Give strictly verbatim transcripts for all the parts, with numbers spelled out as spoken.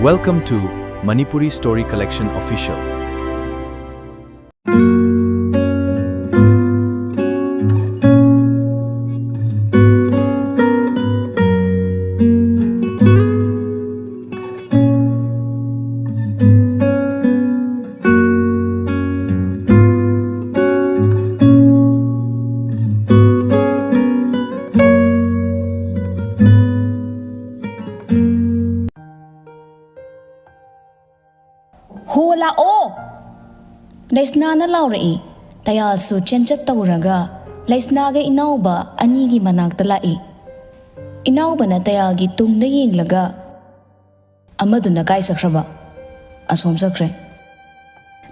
Welcome to Manipuri Story Collection Official. "ꯍꯣ, ꯂꯥꯛꯑꯣ!" ꯂꯩꯁꯅꯥꯅ ꯂꯥꯎꯔꯛꯏ꯫ ꯇꯌꯥꯜꯁꯨ ꯆꯦꯟꯆꯠ ꯇꯧꯔꯒ ꯂꯩꯁꯅꯥꯒ ꯏꯅꯥꯎꯕ ꯑꯅꯤꯒꯤ ꯃꯅꯥꯛꯇ ꯂꯥꯛꯏ꯫ ꯏꯅꯥꯎꯕꯅ ꯇꯌꯥꯜꯒꯤ ꯇꯨꯡꯗ ꯌꯦꯡꯂꯒ, "ꯑꯃꯗꯨꯅ ꯀꯥꯏ ꯆꯠꯈ꯭ꯔꯕ?" "ꯑꯁꯣꯝ ꯆꯠꯈ꯭ꯔꯦ꯫"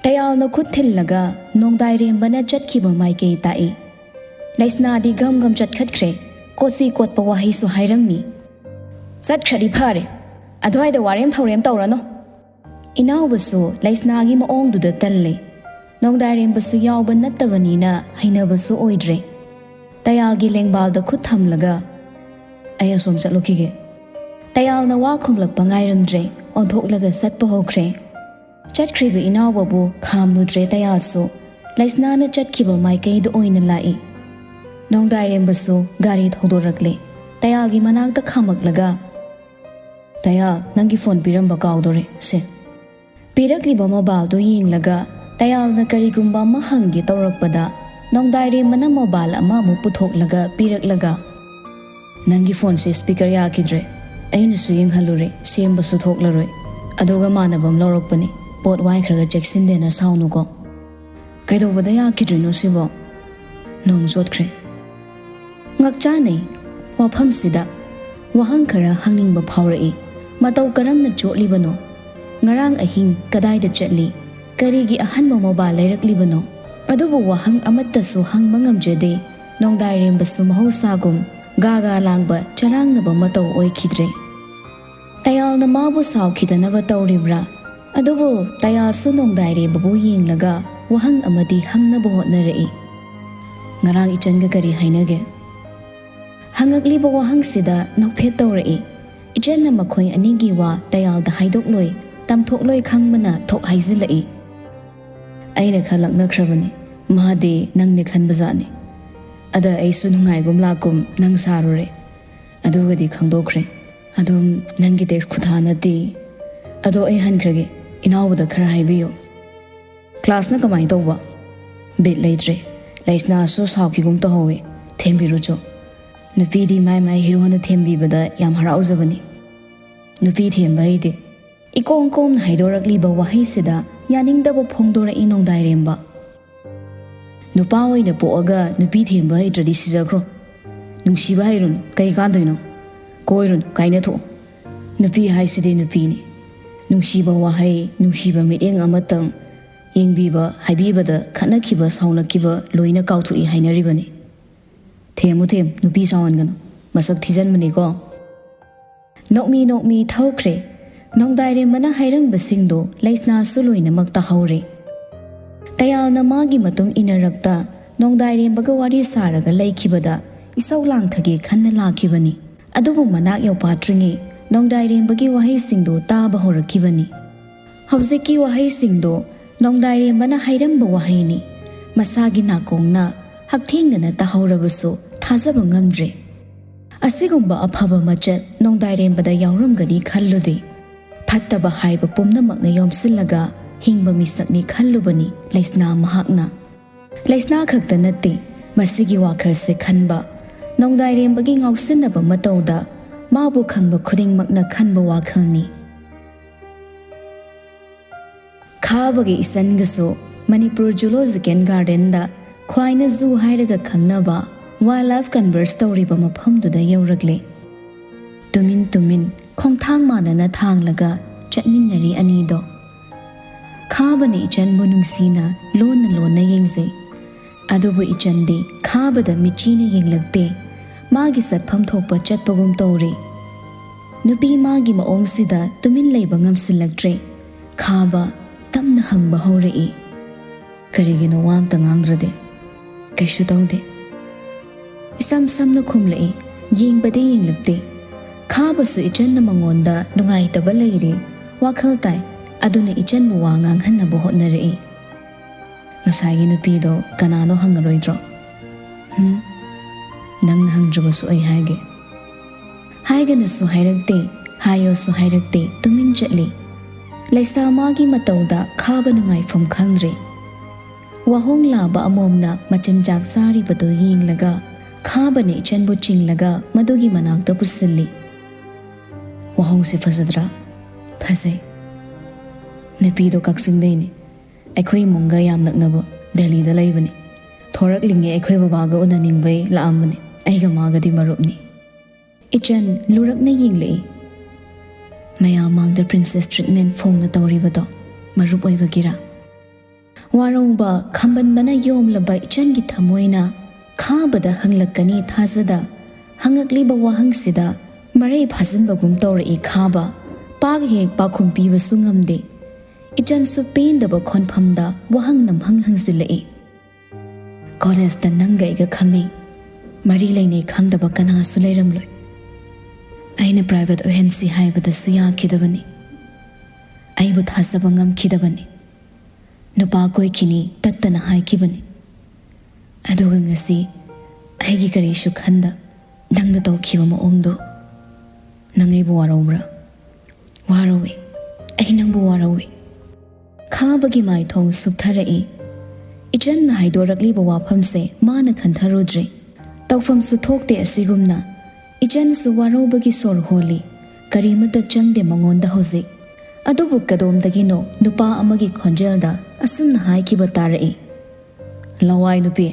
ꯇꯌꯥꯜꯅ ꯈꯨꯠ ꯊꯤꯜꯂꯒ ꯅꯣꯡꯗꯥꯏꯔꯦꯝꯕꯅ ꯆꯠꯈꯤꯕ ꯃꯥꯏꯀꯩ ꯇꯥꯛꯏ꯫ ꯂꯩꯁꯅꯥꯗꯤ ꯒꯝ ꯒꯝ ꯆꯠꯈꯠꯈ꯭ꯔꯦ꯫ ꯀꯣꯠꯁꯤ ꯀꯣꯠꯄ ꯋꯥꯍꯩꯁꯨ ꯍꯥꯏꯔꯝꯃꯤ꯫ "ꯆꯠꯈ꯭ꯔꯗꯤ ꯐꯔꯦ, ꯑꯗꯨꯋꯥꯏꯗ ꯋꯥꯔꯦꯝ ꯊꯧꯔꯦꯝ ꯇꯧꯔꯅꯨ꯫" ꯏꯅꯥꯎꯕꯁꯨ ꯂꯩꯁꯅꯥꯒꯤ ꯃꯑꯣꯡꯗꯨꯗ ꯇꯜꯂꯦ꯫ ꯅꯣꯡꯗꯥꯏꯔꯦꯝꯕꯁꯨ ꯌꯥꯎꯕ ꯅꯠꯇꯕꯅꯤꯅ ꯍꯩꯅꯕꯁꯨ ꯑꯣꯏꯗ꯭ꯔꯦ꯫ ꯇꯌꯥꯜꯒꯤ ꯂꯦꯡꯕꯥꯜꯗ ꯈꯨꯠ ꯊꯝꯂꯒ, "ꯑꯩ ꯑꯁꯣꯝ ꯆꯠꯂꯨꯈꯤꯒꯦ꯫" ꯇꯌꯥꯜꯅ ꯋꯥ ꯈꯨꯝꯂꯛꯄ ꯉꯥꯏꯔꯝꯗ꯭ꯔꯦ, ꯑꯣꯟꯊꯣꯛꯂꯒ ꯆꯠꯄ ꯍꯧꯈ꯭ꯔꯦ꯫ ꯆꯠꯈ꯭ꯔꯤꯕ ꯏꯅꯥꯎꯕꯕꯨ ꯈꯥꯝꯂꯨꯗ꯭ꯔꯦ ꯇꯌꯥꯜꯁꯨ꯫ ꯂꯩꯁꯅꯥꯅ ꯆꯠꯈꯤꯕ ꯃꯥꯏꯀꯩꯗ ꯑꯣꯏꯅ ꯂꯥꯛꯏ꯫ ꯅꯣꯡꯗꯥꯏꯔꯦꯝꯕꯁꯨ ꯒꯥꯔꯤ ꯊꯧꯗꯣꯔꯛꯂꯦ꯫ ꯇꯌꯥꯜꯒꯤ ꯃꯅꯥꯛꯇ ꯈꯥꯝꯃꯛꯂꯒ, "ꯇꯌꯥꯜ, ꯅꯪꯒꯤ ꯐꯣꯟ ꯄꯤꯔꯝꯕ ꯀꯥꯎꯗꯣꯔꯦ꯫ ꯁꯦ꯫" ꯄꯤꯔꯛꯂꯤꯕ ꯃꯣꯕꯥꯏꯜꯗꯨ ꯌꯦꯡꯂꯒ ꯇꯌꯥꯜꯅ ꯀꯔꯤꯒꯨꯝꯕ ꯑꯃ ꯍꯪꯒꯦ ꯇꯧꯔꯛꯄꯗ, ꯅꯣꯡꯗꯥꯏꯔꯦꯝꯕꯅ ꯃꯣꯕꯥꯏꯜ ꯑꯃ ꯑꯃꯨꯛ ꯄꯨꯊꯣꯛꯂꯒ ꯄꯤꯔꯛꯂꯒ, "ꯅꯪꯒꯤ ꯐꯣꯟꯁꯦ ꯁ꯭ꯄꯤꯀꯔ ꯌꯥꯈꯤꯗ꯭ꯔꯦ꯫ ꯑꯩꯅꯁꯨ ꯌꯦꯡꯍꯜꯂꯨꯔꯦ, ꯁꯦꯝꯕꯁꯨ ꯊꯣꯛꯂꯔꯣꯏ꯫ ꯑꯗꯨꯒ ꯃꯥꯟꯅꯕ ꯑꯃ ꯂꯧꯔꯛꯄꯅꯤ꯫ ꯄꯣꯠ ꯋꯥꯏꯈ꯭ꯔꯒ ꯆꯦꯛꯁꯤꯟꯗꯦꯅ ꯁꯥꯎꯅꯨꯀꯣ꯫" "ꯀꯩꯗꯧꯕꯗ ꯌꯥꯈꯤꯗ꯭ꯔꯤꯅꯣ ꯁꯤꯕꯣ?" ꯅꯣꯡ ꯆꯣꯠꯈ꯭ꯔꯦ꯫ ꯉꯛꯆꯥꯅꯩ꯫ ꯋꯥꯐꯝꯁꯤꯗ ꯋꯥꯍꯪ ꯈꯔ ꯍꯪꯅꯤꯡꯕ ꯐꯥꯎꯔꯛꯏ꯫ ꯃꯇꯧ ꯀꯔꯝꯅ ꯆꯣꯠꯂꯤꯕꯅꯣ? ꯉꯔꯥꯡ ꯑꯍꯤꯡ ꯀꯗꯥꯏꯗ ꯆꯠꯂꯤ? ꯀꯔꯤꯒꯤ ꯑꯍꯟꯕ ꯃꯣꯕꯥꯏꯜ ꯂꯩꯔꯛꯂꯤꯕꯅꯣ? ꯑꯗꯨꯕꯨ ꯋꯥꯍꯪ ꯑꯃꯠꯇꯁꯨ ꯍꯪꯕ ꯉꯝꯖꯗꯦ꯫ ꯅꯣꯡꯗꯥꯏꯔꯦꯝꯕꯁꯨ ꯃꯍꯧꯁꯥꯒꯨꯝ ꯒꯥ ꯒꯥ ꯂꯥꯡꯕ ꯆꯔꯥꯡꯅꯕ ꯃꯇꯧ ꯑꯣꯏꯈꯤꯗ꯭ꯔꯦ꯫ ꯇꯌꯥꯜꯅ ꯃꯥꯕꯨ ꯁꯥꯎꯈꯤꯗꯅꯕ ꯇꯧꯔꯤꯕ꯭ꯔꯥ? ꯑꯗꯨꯕꯨ ꯇꯌꯥꯜꯁꯨ ꯅꯣꯡꯗꯥꯏꯔꯦꯝꯕꯕꯨ ꯌꯦꯡꯂꯒ ꯋꯥꯍꯪ ꯑꯃꯗꯤ ꯍꯪꯅꯕ ꯍꯣꯠꯅꯔꯛꯏ꯫ "ꯉꯔꯥꯡ ꯏꯆꯟꯒ ꯀꯔꯤ ꯍꯥꯏꯅꯒꯦ?" ꯍꯪꯉꯛꯂꯤꯕ ꯋꯥꯍꯪꯁꯤꯗ ꯅꯣꯛꯐꯦꯠ ꯇꯧꯔꯛꯏ꯫ ꯏꯆꯟꯅ ꯃꯈꯣꯏ ꯑꯅꯤꯒꯤ ꯋꯥ ꯇꯌꯥꯜꯗ ꯍꯥꯏꯗꯣꯛꯂꯣꯏ, ꯇꯝꯊꯣꯛꯂꯣꯏ ꯈꯪꯕꯅ ꯊꯣꯛ ꯍꯥꯏꯖꯤꯜꯂꯛꯏ꯫ ꯑꯩꯅ ꯈꯔ ꯂꯛꯅꯈ꯭ꯔꯕꯅꯤ, ꯃꯥꯗꯤ ꯅꯪꯅꯦ ꯈꯟꯕꯖꯥꯠꯅꯤ꯫ ꯑꯗ ꯑꯩꯁꯨ ꯅꯨꯡꯉꯥꯏꯒꯨꯝ ꯂꯥꯛꯀꯨꯝ ꯅꯪ ꯁꯥꯔꯨꯔꯦ꯫ ꯑꯗꯨꯒꯗꯤ ꯈꯪꯗꯣꯛꯈ꯭ꯔꯦ꯫ ꯑꯗꯨꯝ ꯅꯪꯒꯤ ꯗꯦꯁ ꯈꯨꯊꯥ ꯅꯠꯇꯦ꯫ ꯑꯗꯣ ꯑꯩ ꯍꯟꯈ꯭ꯔꯒꯦ, ꯏꯅꯥꯎꯕꯗ ꯈꯔ ꯍꯥꯏꯕꯤꯌꯨ꯫ ꯀ꯭ꯂꯥꯁꯅ ꯀꯃꯥꯏꯅ ꯇꯧꯕ? ꯕꯤꯠ ꯂꯩꯇ꯭ꯔꯦ꯫ ꯂꯩꯁꯅꯥꯁꯨ ꯁꯥꯎꯈꯤꯒꯨꯝ ꯇꯧꯍꯧꯋꯦ꯫ ꯊꯦꯝꯕꯤꯔꯨꯆꯣ꯫ ꯅꯨꯄꯤꯗꯤ ꯃꯥꯏ ꯃꯥꯏ ꯍꯤꯔꯣꯅ ꯊꯦꯝꯕꯤꯕꯗ ꯌꯥꯝ ꯍꯔꯥꯎꯖꯕꯅꯤ꯫ ꯅꯨꯄꯤ ꯊꯦꯝꯕ ꯍꯩꯇꯦ꯫ ꯏꯀꯣꯝ ꯀꯣꯝꯅ ꯍꯥꯏꯗꯣꯔꯛꯂꯤꯕ ꯋꯥꯍꯩꯁꯤꯗ ꯌꯥꯅꯤꯡꯗꯕ ꯐꯣꯡꯗꯣꯔꯛꯏ ꯅꯣꯡꯗꯥꯏꯔꯦꯝꯕ꯫ ꯅꯨꯄꯥ ꯑꯣꯏꯅ ꯄꯣꯛꯑꯒ ꯅꯨꯄꯤ ꯊꯦꯝꯕ ꯍꯩꯇ꯭ꯔꯗꯤ ꯁꯤꯖꯈ꯭ꯔꯣ꯫ ꯅꯨꯡꯁꯤꯕ ꯍꯩꯔꯨꯅꯨ, ꯀꯩ ꯀꯥꯟꯗꯣꯏꯅꯣ? ꯀꯣꯏꯔꯨꯅꯨ, ꯀꯥꯏꯅꯊꯣꯛꯎ꯫ ꯅꯨꯄꯤ ꯍꯥꯏꯁꯤꯗꯤ ꯅꯨꯄꯤꯅꯤ꯫ ꯅꯨꯡꯁꯤꯕ ꯋꯥꯍꯩ, ꯅꯨꯡꯁꯤꯕ ꯃꯤꯠꯌꯦꯡ ꯑꯃꯇꯪ ꯌꯦꯡꯕꯤꯕ, ꯍꯥꯏꯕꯤꯕꯗ ꯈꯠꯅꯈꯤꯕ, ꯁꯥꯎꯅꯈꯤꯕ ꯂꯣꯏꯅ ꯀꯥꯎꯊꯣꯛꯏ ꯍꯥꯏꯅꯔꯤꯕꯅꯤ꯫ ꯊꯦꯝꯃꯨ ꯊꯦꯝ, ꯅꯨꯄꯤ ꯁꯥꯎꯍꯟꯒꯅꯨ꯫ ꯃꯁꯛ ꯊꯤꯖꯟꯕꯅꯤꯀꯣ꯫ ꯅꯣꯛꯃꯤ ꯅꯣꯛꯃꯤ ꯊꯧꯈ꯭ꯔꯦ꯫ ꯅꯣꯡꯗꯥꯏꯔꯦꯝꯕꯅ ꯍꯥꯏꯔꯝꯕꯁꯤꯡꯗꯣ ꯂꯩꯁꯅꯥꯁꯨ ꯂꯣꯏꯅꯃꯛ ꯇꯥꯍꯧꯔꯦ꯫ ꯇꯌꯥꯜꯅ ꯃꯥꯒꯤ ꯃꯇꯨꯡ ꯏꯟꯅꯔꯛꯇ ꯅꯣꯡꯗꯥꯏꯔꯦꯝꯕꯒ ꯋꯥꯔꯤ ꯁꯥꯔꯒ ꯂꯩꯈꯤꯕꯗ ꯏꯁꯧ ꯂꯥꯡꯊꯒꯦ ꯈꯟꯅ ꯂꯥꯛꯈꯤꯕꯅꯤ꯫ ꯑꯗꯨꯕꯨ ꯃꯅꯥꯛ ꯌꯧꯐꯥꯠꯇ꯭ꯔꯤꯉꯩ ꯅꯣꯡꯗꯥꯏꯔꯦꯝꯕꯒꯤ ꯋꯥꯍꯩꯁꯤꯡꯗꯣ ꯇꯥꯕ ꯍꯧꯔꯛꯈꯤꯕꯅꯤ꯫ ꯍꯧꯖꯤꯛꯀꯤ ꯋꯥꯍꯩꯁꯤꯡꯗꯣ ꯅꯣꯡꯗꯥꯏꯔꯦꯝꯕꯅ ꯍꯥꯏꯔꯝꯕ ꯋꯥꯍꯩꯅꯤ꯫ ꯃꯁꯥꯒꯤ ꯅꯥꯀꯣꯡꯅ ꯍꯛꯊꯦꯡꯅꯅ ꯇꯥꯍꯧꯔꯕꯁꯨ ꯊꯥꯖꯕ ꯉꯝꯗ꯭ꯔꯦ꯫ ꯑꯁꯤꯒꯨꯝꯕ ꯑꯐꯕ ꯃꯆꯠ ꯅꯣꯡꯗꯥꯏꯔꯦꯝꯕꯗ ꯌꯥꯎꯔꯝꯒꯅꯤ ꯈꯜꯂꯨꯗꯦ꯫ ꯐꯠꯇꯕ ꯍꯥꯏꯕ ꯄꯨꯝꯅꯃꯛꯅ ꯌꯣꯝꯁꯤꯜꯂꯒ ꯍꯤꯡꯕ ꯃꯤꯁꯛꯅꯤ ꯈꯜꯂꯨꯕꯅꯤ ꯂꯩꯁꯅꯥ ꯃꯍꯥꯛꯅ꯫ ꯂꯩꯁꯅꯥ ꯈꯛꯇ ꯅꯠꯇꯦ, ꯃꯁꯤꯒꯤ ꯋꯥꯈꯜꯁꯦ ꯈꯟꯕ, ꯅꯣꯡꯗꯥꯏꯔꯦꯝꯕꯒꯤ ꯉꯥꯎꯁꯤꯟꯅꯕ ꯃꯇꯧꯗ ꯃꯥꯕꯨ ꯈꯪꯕ ꯈꯨꯗꯤꯡꯃꯛꯅ ꯈꯟꯕ ꯋꯥꯈꯜꯅꯤ꯫ ꯈꯥꯕꯒꯤ ꯏꯆꯟꯒꯁꯨ ꯃꯅꯤꯄꯨꯔ ꯖꯨꯂꯣꯖꯤꯀꯦꯜ ꯒꯥꯔꯗꯦꯟꯗ, ꯈ꯭ꯋꯥꯏꯅ ꯖꯨ ꯍꯥꯏꯔꯒ ꯈꯪꯅꯕ, ꯋꯥꯏꯜ ꯂꯥꯏꯐ ꯀꯟꯚꯔꯁ ꯇꯧꯔꯤꯕ ꯃꯐꯝꯗꯨꯗ ꯌꯧꯔꯛꯂꯦ꯫ ꯇꯨꯃꯤꯟ ꯇꯨꯃꯤꯟ ꯈꯣꯡꯊꯥꯡ ꯃꯥꯟꯅꯅ ꯊꯥꯡꯂꯒ ꯆꯠꯃꯤꯟꯅꯔꯤ ꯑꯅꯤꯗꯣ꯫ ꯈꯥꯕꯅ ꯏꯆꯟꯕꯨ ꯅꯨꯡꯁꯤꯅ ꯂꯣꯟꯅ ꯂꯣꯟꯅ ꯌꯦꯡꯖꯩ꯫ ꯑꯗꯨꯕꯨ ꯏꯆꯟꯗꯤ ꯈꯥꯕꯗ ꯃꯤꯠꯆꯤꯅ ꯌꯦꯡꯂꯛꯇꯦ꯫ ꯃꯥꯒꯤ ꯆꯠꯐꯝ ꯊꯣꯛꯄ ꯆꯠꯄꯒꯨꯝ ꯇꯧꯔꯦ꯫ ꯅꯨꯄꯤ ꯃꯥꯒꯤ ꯃꯑꯣꯡꯁꯤꯗ ꯇꯨꯃꯤꯟ ꯂꯩꯕ ꯉꯝꯁꯤꯜꯂꯛꯇ꯭ꯔꯦ꯫ ꯈꯥꯕ ꯇꯞꯅ ꯍꯪꯕ ꯍꯧꯔꯛꯏ, "ꯀꯔꯤꯒꯤꯅꯣ ꯋꯥ ꯑꯝꯇ ꯉꯥꯡꯗ꯭ꯔꯗꯤ?" "ꯀꯩꯁꯨ ꯇꯧꯗꯦ꯫" ꯏꯁꯝ ꯁꯝꯅ ꯈꯨꯝꯂꯛꯏ, ꯌꯦꯡꯕꯗꯤ ꯌꯦꯡꯂꯛꯇꯦ꯫ ꯈꯥꯕꯁꯨ ꯏꯆꯟꯅ ꯃꯉꯣꯟꯗ ꯅꯨꯡꯉꯥꯏꯇꯕ ꯂꯩꯔꯦ, ꯋꯥꯈꯜ ꯇꯥꯏ, ꯑꯗꯨꯅ ꯏꯆꯟꯕꯨ ꯋꯥ ꯉꯥꯡꯍꯟꯅꯕ ꯍꯣꯠꯅꯔꯛꯏ꯫ "ꯉꯁꯥꯏꯒꯤ ꯅꯨꯄꯤꯗꯣ ꯀꯅꯥꯅꯣ ꯍꯪꯉꯔꯣꯏꯗ꯭ꯔꯣ?" "ꯍꯨꯝ, ꯅꯪꯅ ꯍꯪꯗ꯭ꯔꯕꯁꯨ ꯑꯩ ꯍꯥꯏꯒꯦ꯫" ꯍꯥꯏꯒꯅꯁꯨ ꯍꯥꯏꯔꯛꯇꯦ, ꯍꯥꯏꯌꯣꯁꯨ ꯍꯥꯏꯔꯛꯇꯦ, ꯇꯨꯃꯤꯟ ꯆꯠꯂꯤ꯫ ꯂꯩꯁꯥ ꯃꯥꯒꯤ ꯃꯇꯧꯗ ꯈꯥꯕ ꯅꯨꯡꯉꯥꯏꯐꯝ ꯈꯪꯗ꯭ꯔꯦ꯫ ꯋꯥꯍꯣꯡ ꯂꯥꯕ ꯑꯃꯣꯝꯅ ꯃꯆꯤꯟꯖꯥꯛ ꯆꯥꯔꯤꯕꯗꯨ ꯌꯦꯡꯂꯒ ꯈꯥꯕꯅ ꯏꯆꯟꯕꯨ ꯆꯤꯡꯂꯒ ꯃꯗꯨꯒꯤ ꯃꯅꯥꯛꯇ ꯄꯨꯁꯤꯜꯂꯤ꯫ "ꯋꯥꯍꯣꯡꯁꯦ ꯐꯖꯗ꯭ꯔꯥ?" "ꯐꯖꯩ꯫" "ꯅꯨꯄꯤꯗꯣ ꯀꯛꯆꯤꯡꯗꯩꯅꯤ꯫ ꯑꯩꯈꯣꯏ ꯏꯃꯨꯡꯒ ꯌꯥꯝ ꯅꯛꯅꯕ, ꯗꯦꯜꯂꯤꯗ ꯂꯩꯕꯅꯤ꯫ ꯊꯣꯔꯛꯂꯤꯉꯩ ꯑꯩꯈꯣꯏ ꯕꯕꯥꯒ ꯎꯅꯅꯤꯡꯕꯩ ꯂꯥꯛꯑꯝꯕꯅꯤ꯫ ꯑꯩꯒ ꯃꯥꯒꯗꯤ ꯃꯔꯨꯞꯅꯤ꯫" ꯏꯆꯟ ꯂꯨꯔꯛꯅ ꯌꯦꯡꯂꯛꯏ꯫ "ꯃꯌꯥꯝ ꯃꯥꯡꯗ princess treatment ꯐꯣꯡꯅ ꯇꯧꯔꯤꯕꯗꯣ ꯃꯔꯨꯞ ꯑꯣꯏꯕꯒꯤꯔꯥ?" ꯋꯥꯔꯧꯕ ꯈꯝꯕꯟꯕꯅ ꯌꯣꯝꯂꯕ ꯏꯆꯟꯒꯤ ꯊꯃꯣꯏꯅ ꯈꯥꯕꯗ ꯍꯪꯂꯛꯀꯅꯤ ꯊꯥꯖꯗ, ꯍꯪꯉꯛꯂꯤꯕ ꯋꯥꯍꯪꯁꯤꯗ ꯃꯔꯩ ꯐꯥꯖꯤꯟꯕꯒꯨꯝ ꯇꯧꯔꯛꯏ ꯈꯥꯕ꯫ ꯄꯥꯛ ꯍꯦꯛ ꯄꯥꯎꯈꯨꯝ ꯄꯤꯕꯁꯨ ꯉꯝꯗꯦ꯫ ꯏꯆꯟꯁꯨ ꯄꯦꯟꯗꯕ ꯈꯣꯟꯐꯝꯗ ꯋꯥꯍꯪ ꯅꯝꯍꯪ ꯍꯪꯖꯤꯜꯂꯛꯏ꯫ "ꯀꯣꯂꯦꯖꯇ ꯅꯪꯒ ꯑꯩꯒ ꯈꯪꯅꯩ, ꯃꯔꯤ ꯂꯩꯅꯩ ꯈꯪꯗꯕ ꯀꯅꯥꯁꯨ ꯂꯩꯔꯝꯂꯣꯏ꯫ ꯑꯩꯅ private ꯑꯣꯏꯍꯟꯁꯤ ꯍꯥꯏꯕꯗꯁꯨ ꯌꯥꯈꯤꯗꯕꯅꯤ꯫ ꯑꯩꯕꯨ ꯊꯥꯖꯕ ꯉꯝꯈꯤꯗꯕꯅꯤ꯫ ꯅꯨꯄꯥ ꯀꯣꯏꯈꯤꯅꯤ ꯇꯠꯇꯅ ꯍꯥꯏꯈꯤꯕꯅꯤ꯫ ꯑꯗꯨꯒ ꯉꯁꯤ ꯑꯩꯒꯤ ꯀꯔꯤꯁꯨ ꯈꯟꯗ ꯅꯪꯅ ꯇꯧꯈꯤꯕ ꯃꯑꯣꯡꯗꯣ, ꯅꯪ ꯑꯩꯕꯨ ꯋꯥꯔꯧꯕ꯭ꯔꯥ?" "ꯋꯥꯔꯧꯏ꯫ ꯑꯩ ꯅꯪꯕꯨ ꯋꯥꯔꯧꯏ꯫" ꯈꯥꯕꯒꯤ ꯃꯥꯏꯊꯣꯡ ꯁꯨꯛꯊꯔꯛꯏ꯫ ꯏꯆꯟꯅ ꯍꯥꯏꯗꯣꯔꯛꯂꯤꯕ ꯋꯥꯐꯝꯁꯦ ꯃꯥꯅ ꯈꯟꯊꯔꯨꯗ꯭ꯔꯦ꯫ ꯇꯧꯐꯝꯁꯨ ꯊꯣꯛꯇꯦ ꯑꯁꯤꯒꯨꯝꯅ꯫ ꯏꯆꯟꯁꯨ ꯋꯥꯔꯧꯕꯒꯤ ꯁꯣꯔ ꯍꯣꯜꯂꯤ꯫ ꯀꯔꯤꯃꯠꯇ ꯆꯪꯗꯦ ꯃꯉꯣꯟꯗ ꯍꯧꯖꯤꯛ꯫ ꯑꯗꯨꯕꯨ ꯀꯗꯣꯝꯗꯒꯤꯅꯣ ꯅꯨꯄꯥ ꯑꯃꯒꯤ ꯈꯣꯟꯖꯦꯜꯗ ꯑꯁꯨꯝꯅ ꯍꯥꯏꯈꯤꯕ ꯇꯥꯔꯛꯏ, "ꯂꯋꯥꯏ ꯅꯨꯄꯤ!"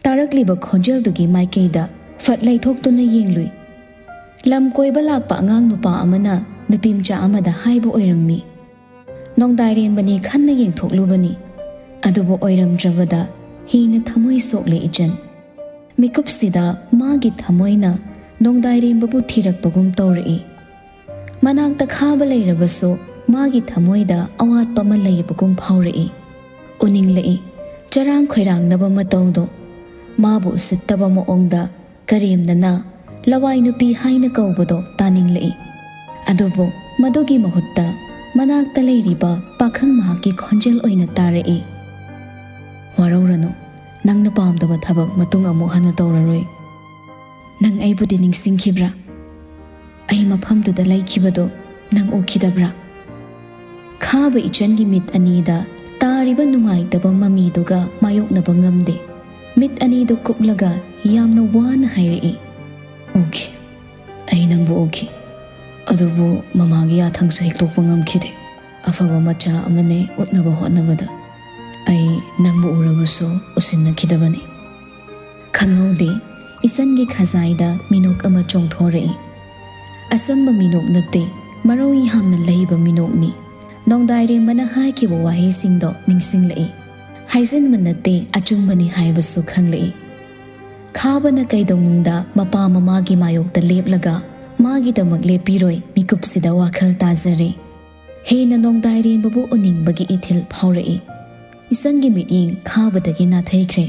ꯇꯥꯔꯛꯂꯤꯕ ꯈꯣꯟꯖꯦꯜꯗꯨꯒꯤ ꯃꯥꯏꯀꯩꯗ ꯐꯠ ꯂꯩꯊꯣꯛꯇꯨꯅ ꯌꯦꯡꯂꯨꯏ꯫ ꯂꯝ ꯀꯣꯏꯕ ꯂꯥꯛꯄ ꯑꯉꯥꯡ ꯅꯨꯄꯥ ꯑꯃꯅ ꯅꯨꯄꯤꯃꯆꯥ ꯑꯃꯗ ꯍꯥꯏꯕ ꯑꯣꯏꯔꯝꯃꯤ꯫ ꯅꯣꯡꯗꯥꯏꯔꯦꯝꯕꯅꯤ ꯈꯟꯅ ꯌꯦꯡꯊꯣꯛꯂꯨꯕꯅꯤ, ꯑꯗꯨꯕꯨ ꯑꯣꯏꯔꯝꯗ꯭ꯔꯕꯗ ꯍꯦꯟꯅ ꯊꯃꯣꯏ ꯁꯣꯛꯂꯦ ꯏꯆꯟ꯫ ꯃꯤꯀꯨꯞꯁꯤꯗ ꯃꯥꯒꯤ ꯊꯃꯣꯏꯅ ꯅꯣꯡꯗꯥꯏꯔꯦꯝꯕꯕꯨ ꯊꯤꯔꯛꯄꯒꯨꯝ ꯇꯧꯔꯛꯏ꯫ ꯃꯅꯥꯛꯇ ꯈꯥꯕ ꯂꯩꯔꯕꯁꯨ ꯃꯥꯒꯤ ꯊꯃꯣꯏꯗ ꯑꯋꯥꯠꯄ ꯑꯃ ꯂꯩꯕꯒꯨꯝ ꯐꯥꯎꯔꯛꯏ꯫ ꯎꯅꯤꯡꯂꯛꯏ꯫ ꯆꯔꯥꯡ ꯈꯣꯏꯔꯥꯡꯅꯕ ꯃꯇꯧꯗꯣ, ꯃꯥꯕꯨ ꯎꯁꯤꯠꯇꯕ ꯃꯑꯣꯡꯗ ꯀꯔꯦꯝꯅꯅ ꯂꯋꯥꯏ ꯅꯨꯄꯤ ꯍꯥꯏꯅ ꯀꯧꯕꯗꯣ ꯇꯥꯅꯤꯡꯂꯛꯏ꯫ ꯑꯗꯨꯕꯨ ꯃꯗꯨꯒꯤ ꯃꯍꯨꯠꯇ ꯃꯅꯥꯛꯇ ꯂꯩꯔꯤꯕ ꯄꯥꯈꯪ ꯃꯍꯥꯛꯀꯤ ꯈꯣꯟꯖꯦꯜ ꯑꯣꯏꯅ ꯇꯥꯔꯛꯏ꯫ "ꯋꯥꯔꯧꯔꯅꯨ, ꯅꯪꯅ ꯄꯥꯝꯗꯕ ꯊꯕꯛ ꯃꯇꯨꯡ ꯑꯃꯨꯛ ꯍꯟꯅ ꯇꯧꯔꯔꯣꯏ꯫ ꯅꯪ ꯑꯩꯕꯨꯗꯤ ꯅꯤꯡꯁꯤꯡꯈꯤꯕ꯭ꯔꯥ? ꯑꯩ ꯃꯐꯝꯗꯨꯗ ꯂꯩꯈꯤꯕꯗꯣ ꯅꯪ ꯎꯈꯤꯗꯕ꯭ꯔꯥ?" ꯈꯥꯕ ꯏꯆꯟꯒꯤ ꯃꯤꯠ ꯑꯅꯤꯗ ꯇꯥꯔꯤꯕ ꯅꯨꯡꯉꯥꯏꯇꯕ ꯃꯃꯤꯗꯨꯒ ꯃꯥꯌꯣꯛꯅꯕ ꯉꯝꯗꯦ꯫ ꯃꯤꯠ ꯑꯅꯤꯗꯨ ꯀꯨꯞꯂꯒ ꯌꯥꯝꯅ ꯋꯥꯅ ꯍꯥꯏꯔꯛꯏ, "ꯎꯈꯤ, ꯑꯩ ꯅꯪꯕꯨ ꯎꯈꯤ꯫ ꯑꯗꯨꯕꯨ ꯃꯃꯥꯒꯤ ꯌꯥꯊꯪꯁꯨ ꯍꯤꯛꯇꯣꯛꯄ ꯉꯝꯈꯤꯗꯦ꯫ ꯑꯐꯕ ꯃꯆꯥ ꯑꯃꯅꯦ ꯎꯠꯅꯕ ꯍꯣꯠꯅꯕꯗ ꯑꯩ ꯅꯪꯕꯨ ꯎꯔꯕꯁꯨ ꯎꯁꯤꯟꯅꯈꯤꯗꯕꯅꯤ꯫" ꯈꯪꯍꯧꯗꯦ, ꯏꯆꯟꯒꯤ ꯈꯖꯥꯏꯗ ꯃꯤꯅꯣꯛ ꯑꯃ ꯆꯣꯡꯊꯣꯔꯛꯏ꯫ ꯑꯆꯝꯕ ꯃꯤꯅꯣꯛ ꯅꯠꯇꯦ, ꯃꯔꯧ ꯌꯥꯝꯅ ꯂꯩꯕ ꯃꯤꯅꯣꯛꯅꯤ꯫ ꯅꯣꯡꯗꯥꯏꯔꯦꯝꯕꯅ ꯍꯥꯏꯈꯤꯕ ꯋꯥꯍꯩꯁꯤꯡꯗꯣ ꯅꯤꯡꯁꯤꯡꯂꯛꯏ꯫ ꯍꯥꯏꯖꯤꯟꯕ ꯅꯠꯇꯦ, ꯑꯆꯨꯝꯕꯅꯤ ꯍꯥꯏꯕꯁꯨ ꯈꯪꯂꯛꯏ꯫ ꯈꯥꯕꯅ ꯀꯩꯗꯧꯅꯨꯡꯗ ꯃꯄꯥ ꯃꯃꯥꯒꯤ ꯃꯥꯌꯣꯛꯇ ꯂꯦꯞꯂꯒ ꯃꯥꯒꯤꯗꯃꯛ ꯂꯦꯞꯄꯤꯔꯣꯏ ꯃꯤꯀꯨꯞꯁꯤꯗ ꯋꯥꯈꯜ ꯇꯥꯖꯔꯦ꯫ ꯍꯦꯟꯅ ꯅꯣꯡꯗꯥꯏꯔꯦꯝꯕꯕꯨ ꯎꯅꯤꯡꯕꯒꯤ ꯏꯊꯤꯜ ꯐꯥꯎꯔꯛꯏ꯫ ꯏꯆꯟꯒꯤ ꯃꯤꯠꯌꯦꯡ ꯈꯥꯕꯗꯒꯤ ꯅꯥꯊꯩꯈ꯭ꯔꯦ꯫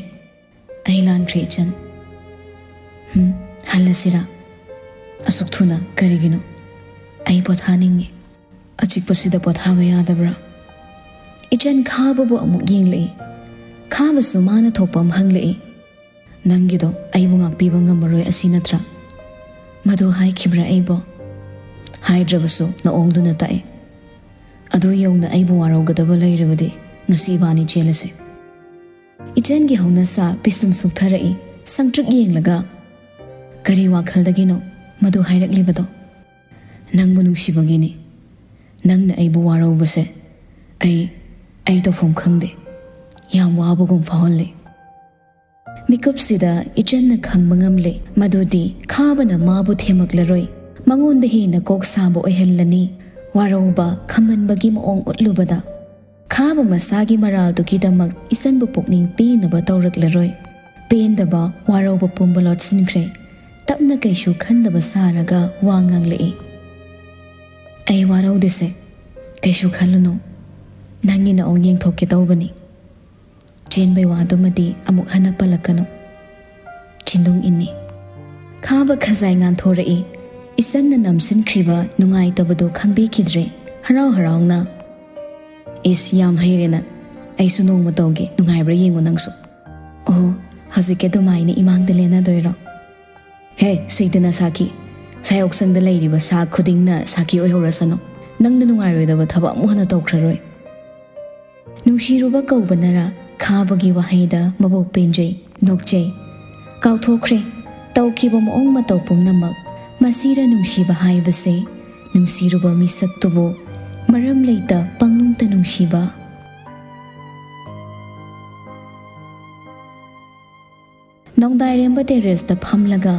"ꯑꯩ ꯂꯥꯟꯈ꯭ꯔꯦ, ꯏꯆꯟ꯫ ꯍꯝ, ꯍꯜꯂꯁꯤꯔꯥ? ꯑꯁꯨꯛ ꯊꯨꯅ ꯀꯔꯤꯒꯤꯅꯣ? ꯑꯩ ꯄꯣꯊꯥꯅꯤꯡꯉꯤ꯫" "ꯑꯆꯤꯛꯄꯁꯤꯗ ꯄꯣꯊꯥꯕ ꯌꯥꯗꯕ꯭ꯔꯥ?" ꯏꯆꯟ ꯈꯥꯕꯕꯨ ꯑꯃꯨꯛ ꯌꯦꯡꯂꯛꯏ꯫ ꯈꯥꯕꯁꯨ ꯃꯥꯅ ꯊꯣꯛꯄ ꯑꯃ ꯍꯪꯂꯛꯏ꯫ "ꯅꯪꯒꯤꯗꯣ ꯑꯩꯕꯨ ꯉꯥꯛꯄꯤꯕ ꯉꯝꯃꯔꯣꯏ ꯑꯁꯤ ꯅꯠꯇ꯭ꯔꯥ? ꯃꯗꯨ ꯍꯥꯏꯈꯤꯕ꯭ꯔꯥ ꯑꯩꯕꯣ?" "ꯍꯥꯏꯗ꯭ꯔꯕꯁꯨ ꯅꯑꯣꯡꯗꯨꯅ ꯇꯥꯛꯑꯦ꯫ ꯑꯗꯨ ꯌꯧꯅ ꯑꯩꯕꯨ ꯋꯥꯔꯧꯒꯗꯕ ꯂꯩꯔꯕꯗꯤ ꯉꯁꯤ ꯏꯕꯥꯅꯤ ꯆꯦꯜꯂꯁꯤ꯫" ꯏꯆꯟꯒꯤ ꯍꯧꯅꯁꯥ ꯄꯤꯁꯨꯝ ꯁꯨꯛꯊꯔꯛꯏ꯫ ꯁꯪꯇ꯭ꯔꯤꯛ ꯌꯦꯡꯂꯒ, "ꯀꯔꯤ ꯋꯥꯈꯜꯗꯒꯤꯅꯣ ꯃꯗꯨ ꯍꯥꯏꯔꯛꯂꯤꯕꯗꯣ?" "ꯅꯪꯕꯨ ꯅꯨꯡꯁꯤꯕꯒꯤꯅꯤ꯫ ꯅꯪꯅ ꯑꯩꯕꯨ ꯋꯥꯔꯧꯕꯁꯦ ꯑꯩ, ꯑꯩ ꯇꯧꯐꯝ ꯈꯪꯗꯦ꯫ ꯌꯥꯝ ꯋꯥꯕꯒꯨꯝ ꯐꯥꯎꯍꯜꯂꯤ꯫" ꯃꯤꯀꯨꯞꯁꯤꯗ ꯏꯆꯟꯅ ꯈꯪꯕ ꯉꯝꯂꯦ ꯃꯗꯨꯗꯤ ꯈꯥꯕꯅ ꯃꯥꯕꯨ ꯊꯦꯝꯃꯛꯂꯔꯣꯏ, ꯃꯉꯣꯟꯗ ꯍꯦꯟꯅ ꯀꯣꯛ ꯁꯥꯕ ꯑꯣꯏꯍꯜꯂꯅꯤ꯫ ꯋꯥꯔꯧꯕ ꯈꯝꯃꯟꯕꯒꯤ ꯃꯑꯣꯡ ꯎꯠꯂꯨꯕꯗ ꯈꯥꯕ ꯃꯁꯥꯒꯤ ꯃꯔꯥꯜꯗꯨꯒꯤꯗꯃꯛ ꯏꯆꯟꯕꯨ ꯄꯨꯛꯅꯤꯡ ꯄꯦꯟꯅꯕ ꯇꯧꯔꯛꯂꯔꯣꯏ꯫ ꯄꯦꯟꯗꯕ, ꯋꯥꯔꯧꯕ ꯄꯨꯝꯕ ꯂꯣꯠꯁꯤꯟꯈ꯭ꯔꯦ꯫ ꯇꯞꯅ ꯀꯩꯁꯨ ꯈꯟꯗꯕ ꯁꯥꯔꯒ ꯋꯥ ꯉꯥꯡꯂꯛꯏ꯫ "ꯑꯩ ꯋꯥꯔꯧꯗꯦꯁꯦ, ꯀꯩꯁꯨ ꯈꯜꯂꯨꯅꯨ꯫ ꯅꯪꯒꯤ ꯅꯑꯣꯡ ꯌꯦꯡꯊꯣꯛꯀꯦ ꯇꯧꯕꯅꯤ꯫ ꯆꯦꯟꯕꯩ ꯋꯥꯗꯨꯃꯗꯤ ꯑꯃꯨꯛ ꯍꯟꯅ ꯄꯜꯂꯛꯀꯅꯨ꯫ ꯆꯤꯟꯗꯨꯡ ꯏꯟꯅꯤ꯫" ꯈꯥꯕ ꯈꯖꯥꯏ ꯉꯥꯟꯊꯣꯔꯛꯏ꯫ ꯏꯆꯟꯅ ꯅꯝꯁꯤꯟꯈ꯭ꯔꯤꯕ ꯅꯨꯡꯉꯥꯏꯇꯕꯗꯨ ꯈꯪꯕꯤꯈꯤꯗ꯭ꯔꯦ꯫ ꯍꯔꯥꯎ ꯍꯔꯥꯎꯅ, "ꯏꯁ, ꯌꯥꯝ ꯍꯩꯔꯦꯅ꯫ ꯑꯩꯁꯨ ꯅꯣꯡꯃ ꯇꯧꯒꯦ, ꯅꯨꯡꯉꯥꯏꯕ꯭ꯔꯥ ꯌꯦꯡꯉꯨ ꯅꯪꯁꯨ꯫" "ꯑꯣ, ꯍꯧꯖꯤꯛꯀꯤ ꯑꯗꯨꯃꯥꯏꯅ ꯏꯃꯥꯡꯗ ꯂꯦꯟꯅꯗꯣꯏꯔꯣ?" "ꯍꯦ, ꯁꯤꯗꯅ ꯁꯥꯈꯤ꯫ ꯁꯥꯌꯣꯛꯁꯪꯗ ꯂꯩꯔꯤꯕ ꯁꯥ ꯈꯨꯗꯤꯡꯅ ꯁꯥꯈꯤ ꯑꯣꯏꯍꯧꯔꯁꯅꯨ꯫ ꯅꯪꯅ ꯅꯨꯡꯉꯥꯏꯔꯣꯏꯗꯕ ꯊꯕꯛ ꯑꯃꯨꯛ ꯍꯟꯅ ꯇꯧꯈ꯭ꯔꯔꯣꯏ꯫" ꯅꯨꯡꯁꯤꯔꯨꯕ ꯀꯧꯕꯅꯔꯥ, ꯈꯥꯕꯒꯤ ꯋꯥꯍꯩꯗ ꯃꯕꯣꯛ ꯄꯦꯟꯖꯩ, ꯅꯣꯛꯆꯩ꯫ ꯀꯥꯎꯊꯣꯛꯈ꯭ꯔꯦ꯫ ꯇꯧꯈꯤꯕ ꯃꯑꯣꯡ ꯃꯇꯧ ꯄꯨꯝꯅꯃꯛ꯫ ꯃꯁꯤꯔ ꯅꯨꯡꯁꯤꯕ ꯍꯥꯏꯕꯁꯦ? ꯅꯨꯡꯁꯤꯔꯨꯕ ꯃꯤꯁꯛꯇꯨꯕꯨ ꯃꯔꯝ ꯂꯩꯇ ꯄꯪꯅꯨꯡꯇ ꯅꯨꯡꯁꯤꯕ꯫ ꯅꯣꯡꯗꯥꯏꯔꯦꯝꯕ terraceꯇ ꯐꯝꯂꯒ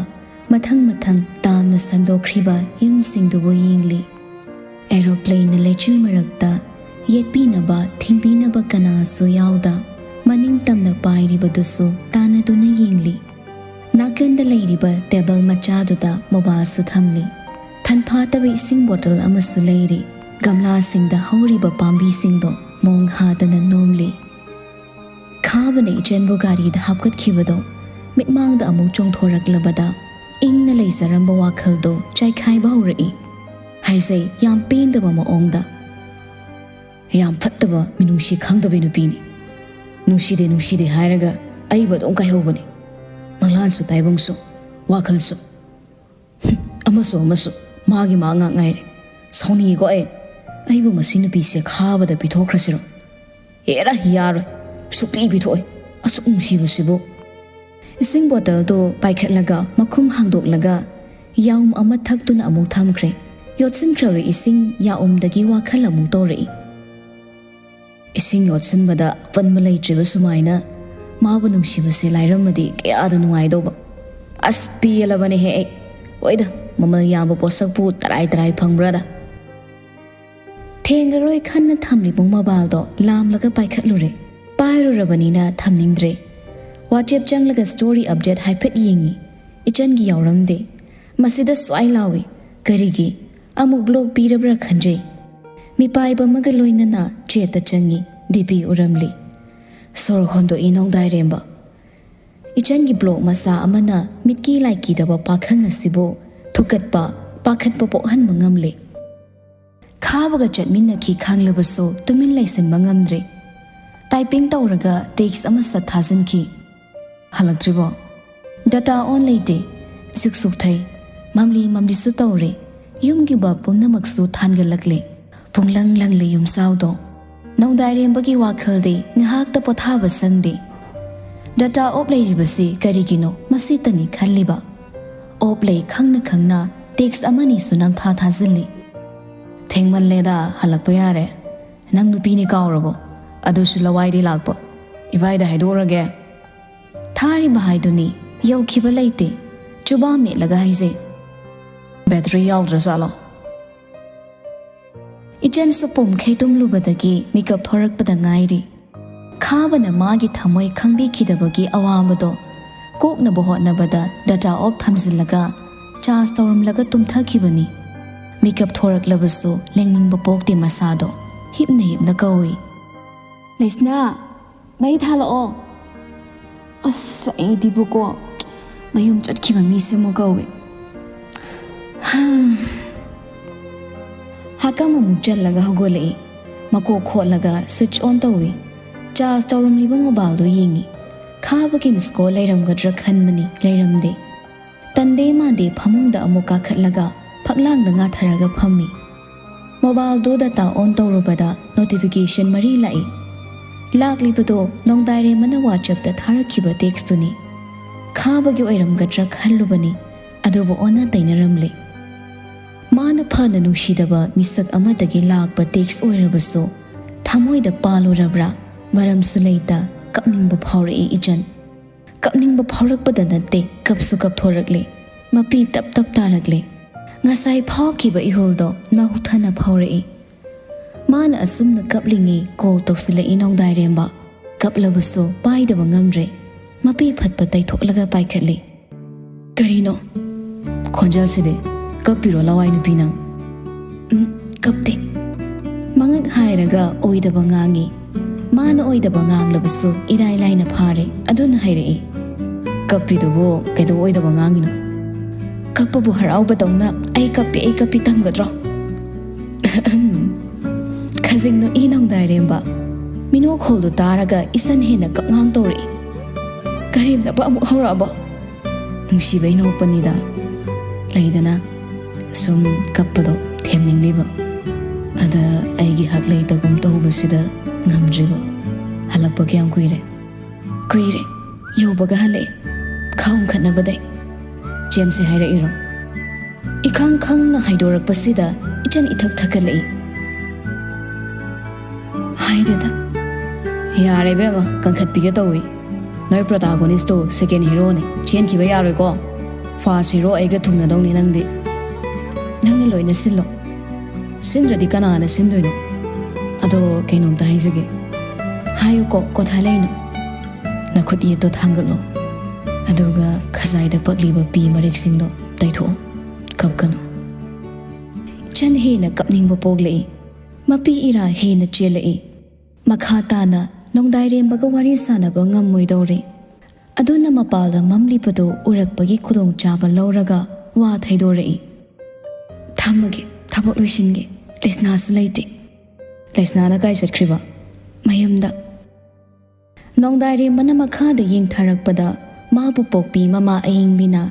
ꯃꯊꯪ ꯃꯊꯪ ꯇꯥꯝꯅ ꯁꯟꯗꯣꯛꯈ꯭ꯔꯤꯕ ꯌꯨꯝꯁꯤꯡꯗꯨꯕꯨ ꯌꯦꯡꯂꯤ꯫ Aeroplanena ꯂꯩꯆꯤꯜ ꯃꯔꯛꯇ ꯌꯦꯠꯄꯤꯅꯕ, ꯊꯤꯡꯕꯤꯅꯕ ꯀꯅꯥꯁꯨ ꯌꯥꯎꯗ, ꯃꯅꯤꯡ ꯇꯝꯅ ꯄꯥꯏꯔꯤꯕꯗꯨꯁꯨ ꯇꯥꯟꯅꯗꯨꯅ ꯌꯦꯡꯂꯤ꯫ ꯅꯥꯀꯟꯗ ꯂꯩꯔꯤꯕ table ꯃꯆꯥꯗꯨꯗ mobileꯁꯨ ꯊꯝꯂꯤ꯫ ꯊꯟꯐꯥꯠꯇꯕ ꯏꯁꯤꯡ bottle ꯑꯃꯁꯨ ꯂꯩꯔꯤ꯫ ꯒꯝꯂꯥꯁꯤꯡꯗ ꯍꯧꯔꯤꯕ ꯄꯥꯝꯕꯤꯁꯤꯡꯗꯣ ꯃꯣꯡ ꯍꯥꯗꯅ ꯅꯣꯝꯂꯤ꯫ ꯈꯥꯕꯅ ꯏꯆꯟꯕꯨ ꯒꯥꯔꯤꯗ ꯍꯥꯞꯀꯠꯈꯤꯕꯗꯣ ꯃꯤꯠꯃꯥꯡꯗ ꯑꯃꯨꯛ ꯆꯣꯡꯊꯣꯔꯛꯂꯕꯗ ꯏꯪꯅ ꯂꯩꯖꯔꯝꯕ ꯋꯥꯈꯜꯗꯣ ꯆꯥꯏꯈꯥꯏꯕ ꯍꯧꯔꯛꯏ꯫ ꯍꯥꯏꯖꯩ, ꯌꯥꯝ ꯄꯦꯟꯗꯕ ꯃꯑꯣꯡꯗ꯫ "ꯌꯥꯝ ꯐꯠꯇꯕ, ꯃꯤꯅꯨꯡꯁꯤ ꯈꯪꯗꯕꯤ ꯅꯨꯄꯤꯅꯤ꯫ ꯅꯨꯡꯁꯤꯗꯦ, ꯅꯨꯡꯁꯤꯗꯦ ꯍꯥꯏꯔꯒ ꯑꯩꯕꯨ ꯑꯗꯨꯝ ꯀꯥꯏꯍꯧꯕꯅꯤ꯫ ꯃꯪꯂꯥꯟꯁꯨ, ꯇꯥꯏꯕꯪꯁꯨ, ꯋꯥꯈꯜꯁꯨ꯫ ꯍꯨꯝ, ꯑꯃꯁꯨ ꯑꯃꯁꯨ ꯃꯥꯒꯤ ꯃꯥ ꯉꯥꯛ ꯉꯥꯏꯔꯦ꯫ ꯁꯥꯎꯅꯤꯡꯉꯤꯀꯣ ꯑꯩ꯫ ꯑꯩꯕꯨ ꯃꯁꯤ ꯅꯨꯄꯤꯁꯦ ꯈꯥꯕꯗ ꯄꯤꯊꯣꯛꯈ꯭ꯔꯁꯤꯔꯣ? ꯍꯦꯔꯥ, ꯌꯥꯔꯣꯏ꯫ ꯁꯨꯛꯄꯤ ꯄꯤꯊꯣꯛꯑꯣꯏ꯫ ꯑꯁꯨꯛ ꯅꯨꯡꯁꯤꯕꯁꯤꯕꯨ꯫" ꯏꯁꯤꯡ bottleꯗꯨ ꯄꯥꯏꯈꯠꯂꯒ ꯃꯈꯨꯝ ꯍꯥꯡꯗꯣꯛꯂꯒ ꯌꯥꯎꯝ ꯑꯃ ꯊꯛꯇꯨꯅ ꯑꯃꯨꯛ ꯊꯝꯈ꯭ꯔꯦ꯫ ꯌꯣꯠꯁꯤꯟꯈ꯭ꯔꯕ ꯏꯁꯤꯡ ꯌꯥꯎꯝꯗꯒꯤ ꯋꯥꯈꯜ ꯑꯃꯨꯛ ꯇꯧꯔꯛꯏ꯫ ꯏꯁꯤꯡ ꯌꯣꯠꯁꯤꯟꯕꯗ ꯑꯄꯟꯕ ꯂꯩꯇ꯭ꯔꯤꯕ ꯁꯨꯃꯥꯏꯅ ꯃꯥꯕꯨ ꯅꯨꯡꯁꯤꯕꯁꯦ ꯂꯥꯏꯔꯝꯃꯗꯤ ꯀꯌꯥꯗ ꯅꯨꯡꯉꯥꯏꯗꯧꯕ꯫ ꯑꯁ, ꯄꯦꯜꯂꯕꯅꯦꯍꯦ ꯑꯩ꯫ ꯍꯣꯏꯗ, ꯃꯃꯜ ꯌꯥꯝꯕ ꯄꯣꯠꯁꯛꯄꯨ ꯇꯔꯥꯏ ꯇꯔꯥꯏ ꯐꯪꯕ꯭ꯔꯥꯗ꯫ ꯊꯦꯡꯂꯔꯣꯏ ꯈꯟꯅ ꯊꯝꯂꯤꯕ mobileꯗꯣ ꯂꯥꯝꯂꯒ ꯄꯥꯏꯈꯠꯂꯨꯔꯦ꯫ ꯄꯥꯏꯔꯨꯔꯕꯅꯤꯅ ꯊꯝꯅꯤꯡꯗ꯭ꯔꯦ꯫ WhatsApp ꯆꯪꯂꯒ story update ꯍꯥꯏꯐꯦꯠ ꯌꯦꯡꯉꯤ꯫ ꯏꯆꯟꯒꯤ ꯌꯥꯎꯔꯝꯗꯦ꯫ ꯃꯁꯤꯗ ꯁ꯭ꯋꯥꯏ ꯂꯥꯎꯏ꯫ ꯀꯔꯤꯒꯤ? ꯑꯃꯨꯛ block ꯄꯤꯔꯕ꯭ꯔꯥ ꯈꯟꯖꯩ꯫ ꯃꯤꯄꯥꯏꯕ ꯑꯃꯒ ꯂꯣꯏꯅꯅ chatꯇ ꯆꯪꯉꯤ꯫ DP ꯎꯔꯝꯂꯤ꯫ ꯁꯣꯔ ꯍꯣꯟꯗꯣꯛꯏ ꯅꯣꯡꯗꯥꯏꯔꯦꯝꯕ꯫ ꯏꯆꯟꯒꯤ ꯕ꯭ꯂꯣꯛ ꯃꯆꯥ ꯑꯃꯅ ꯃꯤꯠꯀꯤ ꯂꯥꯏꯀꯤꯗꯕ ꯄꯥꯈꯪ ꯑꯁꯤꯕꯨ ꯊꯨꯀꯠꯄ, ꯄꯥꯈꯠꯄ ꯄꯣꯛꯍꯟꯕ ꯉꯝꯂꯦ꯫ ꯈꯥꯕꯒ ꯆꯠꯃꯤꯟꯅꯈꯤ ꯈꯪꯂꯕꯁꯨ ꯇꯨꯃꯤꯟ ꯂꯩꯁꯤꯟꯕ ꯉꯝꯗ꯭ꯔꯦ꯫ ꯇꯥꯏꯄꯤꯡ ꯇꯧꯔꯒ ꯇꯦꯛꯁ ꯑꯃ ꯁꯠ ꯊꯥꯖꯤꯟꯈꯤ꯫ "ꯍꯜꯂꯛꯇ꯭ꯔꯤꯕꯣ?" "ꯗꯇꯥ ꯑꯣꯟ ꯂꯩꯇꯦ꯫ ꯁꯨꯛ ꯁꯨꯛꯊꯩ꯫ ꯃꯝꯂꯤ ꯃꯝꯂꯤꯁꯨ ꯇꯧꯔꯦ꯫ ꯌꯨꯝꯒꯤ ꯕꯜꯕ ꯄꯨꯝꯅꯃꯛꯁꯨ ꯊꯥꯟꯒꯠꯂꯛꯂꯦ꯫ ꯄꯨꯡꯂꯪ ꯂꯪꯂꯦ ꯌꯨꯝꯁꯥꯎꯗꯣ꯫ ꯅꯣꯡꯗꯥꯏꯔꯦꯝꯕꯒꯤ ꯋꯥꯈꯜꯗꯤ ꯉꯥꯏꯍꯥꯛꯇ ꯄꯣꯊꯥꯕ ꯁꯪꯗꯦ꯫ ꯗꯇꯥ ꯑꯣꯞ ꯂꯩꯔꯤꯕꯁꯤ ꯀꯔꯤꯒꯤꯅꯣ ꯃꯁꯤꯇꯅꯤ ꯈꯜꯂꯤꯕ꯫ ꯑꯣꯞ ꯂꯩ ꯈꯪꯅ ꯈꯪꯅ ꯇꯦꯛꯁ ꯑꯃꯅꯤꯁꯨ ꯅꯝꯊꯥ ꯊꯥꯖꯤꯜꯂꯤ꯫ "ꯊꯦꯡꯃꯜꯂꯦꯗ, ꯍꯜꯂꯛꯄ ꯌꯥꯔꯦ꯫ ꯅꯪ ꯅꯨꯄꯤꯅꯤ ꯀꯥꯎꯔꯕꯣ? ꯑꯗꯨꯁꯨ ꯂꯋꯥꯏꯗꯤ ꯂꯥꯛꯄ꯫ ꯏꯕꯥꯏꯗ ꯍꯥꯏꯗꯣꯛꯎꯔꯒꯦ?" ꯊꯥꯔꯤꯕ ꯍꯥꯏꯗꯨꯅꯤ, ꯌꯧꯈꯤꯕ ꯂꯩꯇꯦ꯫ ꯆꯨꯕꯥ ꯃꯦꯠꯂꯒ ꯍꯥꯏꯖꯩ꯫ "ꯕꯦꯇ꯭ꯔꯤ ꯌꯥꯎꯗ꯭ꯔꯖꯥꯠꯂꯣ?" ꯏꯆꯟꯁꯨ ꯄꯨꯝꯈꯩ ꯇꯨꯝꯂꯨꯕꯗꯒꯤ ꯃꯤꯀꯞ ꯊꯣꯔꯛꯄꯗ ꯉꯥꯏꯔꯤ꯫ ꯈꯥꯕꯅ ꯃꯥꯒꯤ ꯊꯃꯣꯏ ꯈꯪꯕꯤꯈꯤꯗꯕꯒꯤ ꯑꯋꯥꯕꯗꯣ ꯀꯣꯛꯅꯕ ꯍꯣꯠꯅꯕꯗ ꯗꯇꯥ ꯑꯣꯐ ꯊꯝꯖꯤꯜꯂꯒ ꯆꯥꯔꯖ ꯇꯧꯔꯝꯂꯒ ꯇꯨꯝꯊꯈꯤꯕꯅꯤ꯫ ꯃꯤꯀꯞ ꯊꯣꯔꯛꯂꯕꯁꯨ ꯂꯦꯡꯅꯤꯡꯕ ꯄꯣꯛꯇꯦ ꯃꯁꯥꯗꯣ꯫ ꯍꯤꯞꯅ ꯍꯤꯞꯅ ꯀꯧꯏ꯫ "ꯂꯩꯁꯅꯥ, ꯃꯩ ꯊꯥꯜꯂꯛꯑꯣ꯫" "ꯑꯁ, ꯑꯩꯗꯤꯕꯨꯀꯣ, ꯃꯌꯨꯝ ꯆꯠꯈꯤꯕ ꯃꯤꯁꯤꯃ ꯀꯧꯏ꯫" ꯍꯥꯀꯝ ꯑꯃꯨꯛ ꯆꯜꯂꯒ ꯍꯧꯒꯠꯂꯛꯏ꯫ ꯃꯀꯣꯛ ꯈꯣꯠꯂꯒ ꯁ꯭ꯋꯤꯆ ꯑꯣꯟ ꯇꯧꯏ꯫ ꯆꯥꯔꯖ ꯇꯧꯔꯝꯂꯤꯕ ꯃꯣꯕꯥꯏꯜꯗꯨ ꯌꯦꯡꯏ꯫ ꯈꯥꯕꯒꯤ ꯃꯤꯁ ꯀꯣꯜ ꯂꯩꯔꯝꯒꯗ꯭ꯔꯥ ꯈꯟꯕꯅꯤ, ꯂꯩꯔꯝꯗꯦ꯫ ꯇꯟꯗꯦ ꯃꯥꯟꯗꯦ ꯐꯃꯨꯡꯗ ꯑꯃꯨꯛ ꯀꯥꯈꯠꯂꯒ ꯐꯛꯂꯥꯡꯗ ꯉꯥꯊꯔꯒ ꯐꯝꯃꯤ꯫ ꯃꯣꯕꯥꯏꯜꯗꯨ ꯗꯇꯥ ꯑꯣꯟ ꯇꯧꯔꯨꯕꯗ ꯅꯣꯇꯤꯐꯤꯀꯦꯁꯟ ꯃꯔꯤ ꯂꯥꯛꯏ꯫ ꯂꯥꯛꯂꯤꯕꯗꯣ ꯅꯣꯡꯗꯥꯏꯔꯦꯝꯕꯅ ꯋꯥꯆꯞꯇ ꯊꯥꯔꯛꯈꯤꯕ ꯇꯦꯛꯁꯇꯨꯅꯤ꯫ ꯈꯥꯕꯒꯤ ꯑꯣꯏꯔꯝꯒꯗ꯭ꯔꯥ ꯈꯜꯂꯨꯕꯅꯤ, ꯑꯗꯨꯕꯨ ꯑꯣꯟꯅ ꯇꯩꯅꯔꯝꯂꯦ꯫ ꯃꯥꯅ ꯐꯅ ꯅꯨꯡꯁꯤꯗꯕ ꯃꯤꯁꯛ ꯑꯃꯗꯒꯤ ꯂꯥꯛꯄ ꯇꯦꯛꯁ ꯑꯣꯏꯔꯕꯁꯨ ꯊꯃꯣꯏꯗ ꯄꯥꯜꯂꯨꯔꯕ꯭ꯔꯥ? ꯃꯔꯝꯁꯨ ꯂꯩꯇ ꯀꯞꯅꯤꯡꯕ ꯐꯥꯎꯔꯛꯏ ꯏꯆꯟ꯫ ꯀꯞꯅꯤꯡꯕ ꯐꯥꯎꯔꯛꯄꯗ ꯅꯠꯇꯦ, ꯀꯞꯁꯨ ꯀꯞꯊꯣꯔꯛꯂꯦ꯫ ꯃꯄꯤ ꯇꯞ ꯇꯞ ꯇꯥꯔꯛꯂꯦ꯫ ꯉꯁꯥꯏ ꯐꯥꯎꯈꯤꯕ ꯏꯍꯨꯜꯗꯣ ꯅꯧꯊꯅ ꯐꯥꯎꯔꯛꯏ꯫ ꯃꯥꯅ ꯑꯁꯨꯝꯅ ꯀꯞꯂꯤꯉꯩ ꯀꯣꯜ ꯇꯧꯁꯤꯜꯂꯛꯏ ꯅꯣꯡꯗꯥꯏꯔꯦꯝꯕ꯫ ꯀꯞꯂꯕꯁꯨ ꯄꯥꯏꯗꯕ ꯉꯝꯗ꯭ꯔꯦ꯫ ꯃꯄꯤ ꯐꯠꯄ ꯇꯩꯊꯣꯛꯂꯒ ꯄꯥꯏꯈꯠꯂꯤ꯫ "ꯀꯔꯤꯅꯣ ꯈꯣꯟꯖꯦꯜꯁꯤꯗꯤ? ꯀꯞꯄꯤꯔꯣ ꯂꯋꯥꯏ ꯅꯨꯄꯤ ꯅꯪ?" "ꯎꯝ, ꯀꯞꯇꯦ꯫" ꯃꯉꯛ ꯍꯥꯏꯔꯒ ꯑꯣꯏꯗꯕ ꯉꯥꯡꯉꯤ꯫ ꯃꯥꯅ ꯑꯣꯏꯗꯕ ꯉꯥꯡꯂꯕꯁꯨ ꯏꯔꯥꯏ ꯂꯥꯏꯅ ꯐꯥꯔꯦ꯫ ꯑꯗꯨꯅ ꯍꯥꯏꯔꯛꯏ, ꯀꯞꯄꯤꯗꯨꯕꯨ ꯀꯩꯗꯧꯑꯣꯏꯗꯕ ꯉꯥꯡꯉꯤꯅꯣ? ꯀꯞꯄꯕꯨ ꯍꯔꯥꯎꯕꯗꯧꯅ "ꯑꯩ ꯀꯞꯄꯤ, ꯑꯩ ꯀꯞꯄꯤ" ꯇꯝꯒꯗ꯭ꯔꯣ? ꯈꯖꯤꯡ ꯅꯣꯛꯏ ꯅꯣꯡꯗꯥꯏꯔꯦꯝꯕ꯫ ꯃꯤꯅꯣꯛꯈꯣꯜꯗꯨ ꯇꯥꯔꯒ ꯏꯆꯟ ꯍꯦꯟꯅ ꯀꯞꯉꯥꯡ ꯇꯧꯔꯛꯏ꯫ "ꯀꯔꯦꯝꯅꯕ ꯑꯃꯨꯛ ꯍꯧꯔꯛꯑꯕꯣ?" "ꯅꯨꯡꯁꯤꯕꯩ ꯅꯣꯛꯄꯅꯤꯗ꯫ ꯂꯩꯗꯅ, ꯁꯨꯝ ꯀꯞꯄꯗꯣ ꯊꯦꯝꯅꯤꯡꯂꯤꯕ꯫ ꯑꯗ ꯑꯩꯒꯤ ꯍꯛ ꯂꯩꯇꯒꯨꯝ ꯇꯧꯕꯁꯤꯗ ꯉꯝꯗ꯭ꯔꯤꯕ꯫ ꯍꯜꯂꯛꯄ ꯀꯌꯥꯝ ꯀꯨꯏꯔꯦ?" "ꯀꯨꯏꯔꯦ꯫ ꯌꯧꯕꯒ ꯍꯜꯂꯛꯑꯦ꯫ ꯈꯥ ꯎꯪꯈꯠꯅꯕꯗꯩ꯫ ꯆꯦꯟꯁꯦ ꯍꯥꯏꯔꯛꯏꯔꯣ?" ꯏꯈꯪ ꯈꯪꯅ ꯍꯥꯏꯗꯣꯔꯛꯄꯁꯤꯗ ꯏꯆꯟ ꯏꯊꯛ ꯊꯛꯀꯠꯂꯛꯏ꯫ "ꯍꯥꯏꯗꯦꯗ꯫" "ꯌꯥꯔꯦ ꯏꯕꯦꯝꯃ, ꯀꯟꯈꯠꯄꯤꯒꯦ ꯇꯧꯏ꯫ ꯅꯣꯏ protagonist ꯇꯣ second hero ꯅꯦ, ꯆꯦꯟꯈꯤꯕ ꯌꯥꯔꯣꯏꯀꯣ꯫ First hero ꯑꯩꯒ ꯊꯨꯡꯅꯗꯧꯅꯤ ꯅꯪꯗꯤ꯫ ꯅꯪꯅ ꯂꯣꯏꯅ ꯁꯤꯜꯂꯣ꯫ ꯁꯤꯟꯗ꯭ꯔꯗꯤ ꯀꯅꯥꯅ ꯁꯤꯟꯗꯣꯏꯅꯣ? ꯑꯗꯣ ꯀꯩꯅꯣꯝꯇ ꯍꯥꯏꯖꯒꯦ꯫" "ꯍꯥꯏꯌꯨꯀꯣ, ꯀꯣꯊꯥ ꯂꯩꯅꯣ꯫" "ꯅꯈꯨꯠ ꯌꯦꯠꯇꯣ ꯊꯥꯡꯒꯠꯂꯣ꯫ ꯑꯗꯨꯒ ꯈꯖꯥꯏꯗ ꯄꯛꯂꯤꯕ ꯄꯤ ꯃꯔꯤꯛꯁꯤꯡꯗꯣ ꯇꯩꯊꯣꯛꯑꯣ꯫ ꯀꯞꯀꯅꯨ꯫" ꯏꯆꯟ ꯍꯦꯟꯅ ꯀꯞꯅꯤꯡꯕ ꯄꯣꯛꯂꯛꯏ꯫ ꯃꯄꯤ ꯏꯔꯥ ꯍꯦꯟꯅ ꯆꯦꯜꯂꯛꯏ꯫ ꯃꯈꯥ ꯇꯥꯅ ꯅꯣꯡꯗꯥꯏꯔꯦꯝꯕꯒ ꯋꯥꯔꯤ ꯁꯥꯟꯅꯕ ꯉꯝꯃꯣꯏꯗꯧꯔꯦ꯫ ꯑꯗꯨꯅ ꯃꯄꯥꯜꯗ ꯃꯝꯂꯤꯕꯗꯨ ꯎꯔꯛꯄꯒꯤ ꯈꯨꯗꯣꯡꯆꯥꯕ ꯂꯧꯔꯒ ꯋꯥ ꯊꯩꯗꯣꯔꯛꯏ꯫ "ꯊꯝꯃꯒꯦ, ꯊꯕꯛ ꯂꯣꯏꯁꯤꯟꯒꯦ꯫ ꯂꯩꯁꯅꯥꯁꯨ ꯂꯩꯇꯦ꯫" "ꯂꯩꯁꯅꯥꯅ ꯀꯥꯏ ꯆꯠꯈ꯭ꯔꯤꯕ?" "ꯃꯌꯨꯝꯗ꯫" ꯅꯣꯡꯗꯥꯏꯔꯦꯝꯕꯅ ꯃꯈꯥꯗ ꯌꯦꯡꯊꯔꯛꯄꯗ ꯃꯥꯕꯨ ꯄꯣꯛꯄꯤ ꯃꯃꯥ ꯑꯌꯤꯡꯕꯤꯅ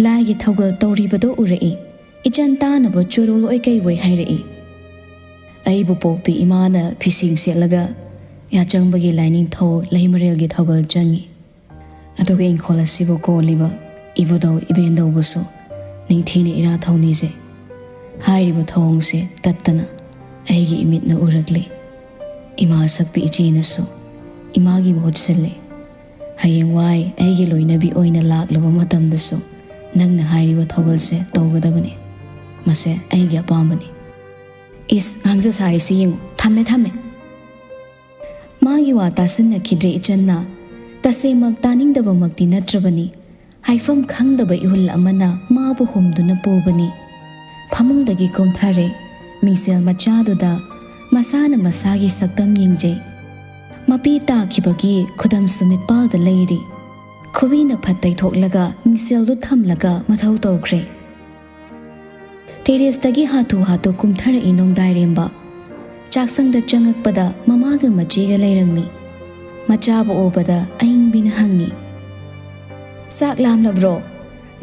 ꯂꯥꯏꯒꯤ ꯊꯧꯒꯜ ꯇꯧꯔꯤꯕꯗꯨ ꯎꯔꯛꯏ꯫ ꯏꯆꯟ ꯇꯥꯅꯕ ꯆꯣꯔꯣꯜ ꯑꯣꯏ ꯀꯩ ꯑꯣꯏ ꯍꯥꯏꯔꯛꯏ꯫ ꯑꯩꯕꯨ ꯄꯣꯛꯄꯤ ꯏꯃꯥꯅ ꯐꯤꯁꯦꯡ ꯁꯦꯠꯂꯒ ꯌꯥꯆꯪꯕꯒꯤ ꯂꯥꯏꯅꯤꯡꯊꯧ ꯂꯩꯃꯔꯦꯜꯒꯤ ꯊꯧꯒꯜ ꯆꯪꯉꯤ꯫ ꯑꯗꯨꯒ ꯏꯪꯈꯣꯜ ꯑꯁꯤꯕꯨ ꯀꯣꯜꯂꯤꯕ ꯏꯕꯨꯙꯧ ꯏꯕꯦꯟꯙꯧꯕꯨꯁꯨ ꯅꯤꯡꯊꯤꯅ ꯏꯔꯥꯠ ꯊꯧꯅꯤꯖꯩ꯫ ꯍꯥꯏꯔꯤꯕ ꯊꯧꯑꯣꯡꯁꯦ ꯇꯠꯇꯅ ꯑꯩꯒꯤ ꯏꯃꯤꯠꯅ ꯎꯔꯛꯂꯤ꯫ ꯏꯃꯥ ꯁꯛꯄꯤ ꯏꯆꯦꯅꯁꯨ ꯏꯃꯥꯒꯤ ꯃꯍꯨꯠ ꯁꯤꯜꯂꯤ꯫ ꯍꯌꯦꯡꯋꯥꯏ ꯑꯩꯒꯤ ꯂꯣꯏꯅꯕꯤ ꯑꯣꯏꯅ ꯂꯥꯛꯂꯕ ꯃꯇꯝꯗꯁꯨ ꯅꯪꯅ ꯍꯥꯏꯔꯤꯕ ꯊꯧꯒꯜꯁꯦ ꯇꯧꯒꯗꯕꯅꯤ꯫ ꯃꯁꯦ ꯑꯩꯒꯤ ꯑꯄꯥꯝꯕꯅꯤ꯫ ꯏꯁ, ꯉꯥꯡꯖ ꯁꯥꯔꯤꯁꯤ ꯌꯦꯡꯉꯨ꯫ ꯊꯝꯃꯦ, ꯊꯝꯃꯦ꯫ ꯃꯥꯒꯤ ꯋꯥ ꯇꯥꯁꯤꯟꯅꯈꯤꯗ꯭ꯔꯦ ꯏꯆꯟꯅ꯫ ꯇꯁꯦꯡꯃꯛ ꯇꯥꯅꯤꯡꯗꯕꯃꯛꯇꯤ ꯅꯠꯇ꯭ꯔꯕꯅꯤ꯫ ꯍꯥꯏꯐꯝ ꯈꯪꯗꯕ ꯏꯍꯨꯜ ꯑꯃꯅ ꯃꯥꯕꯨ ꯍꯨꯝꯗꯨꯅ ꯄꯨꯕꯅꯤ꯫ ꯐꯃꯨꯡꯗꯒꯤ ꯀꯨꯝꯊꯔꯦ꯫ ꯃꯤꯡꯁꯦꯜ ꯃꯆꯥꯗꯨꯗ ꯃꯁꯥꯅ ꯃꯁꯥꯒꯤ ꯁꯛꯇꯝ ꯌꯦꯡꯖꯩ꯫ ꯃꯄꯤ ꯇꯥꯈꯤꯕꯒꯤ ꯈꯨꯗꯝꯁꯨ ꯃꯤꯠꯄꯥꯜꯗ ꯂꯩꯔꯤ꯫ ꯈꯨꯕꯤꯅ ꯐꯠ ꯇꯩꯊꯣꯛꯂꯒ ꯃꯤꯡꯁꯦꯜꯗꯨ ꯊꯝꯂꯒ ꯃꯊꯧ ꯇꯧꯈ꯭ꯔꯦ꯫ ꯇꯦꯔꯦꯁꯇꯒꯤ ꯍꯥꯊꯨ ꯍꯥꯊꯨ ꯀꯨꯝꯊꯔꯛꯏ ꯅꯣꯡꯗꯥꯏꯔꯦꯝꯕ꯫ ꯆꯥꯛꯁꯪꯗ ꯆꯪꯉꯛꯄꯗ ꯃꯃꯥꯒ ꯃꯆꯦꯒ ꯂꯩꯔꯝꯃꯤ꯫ ꯃꯆꯥꯕꯨ ꯎꯕꯗ ꯑꯏꯪꯕꯤꯅ ꯍꯪꯉꯤ, "ꯆꯥꯛ ꯂꯥꯝꯂꯕ꯭ꯔꯣ?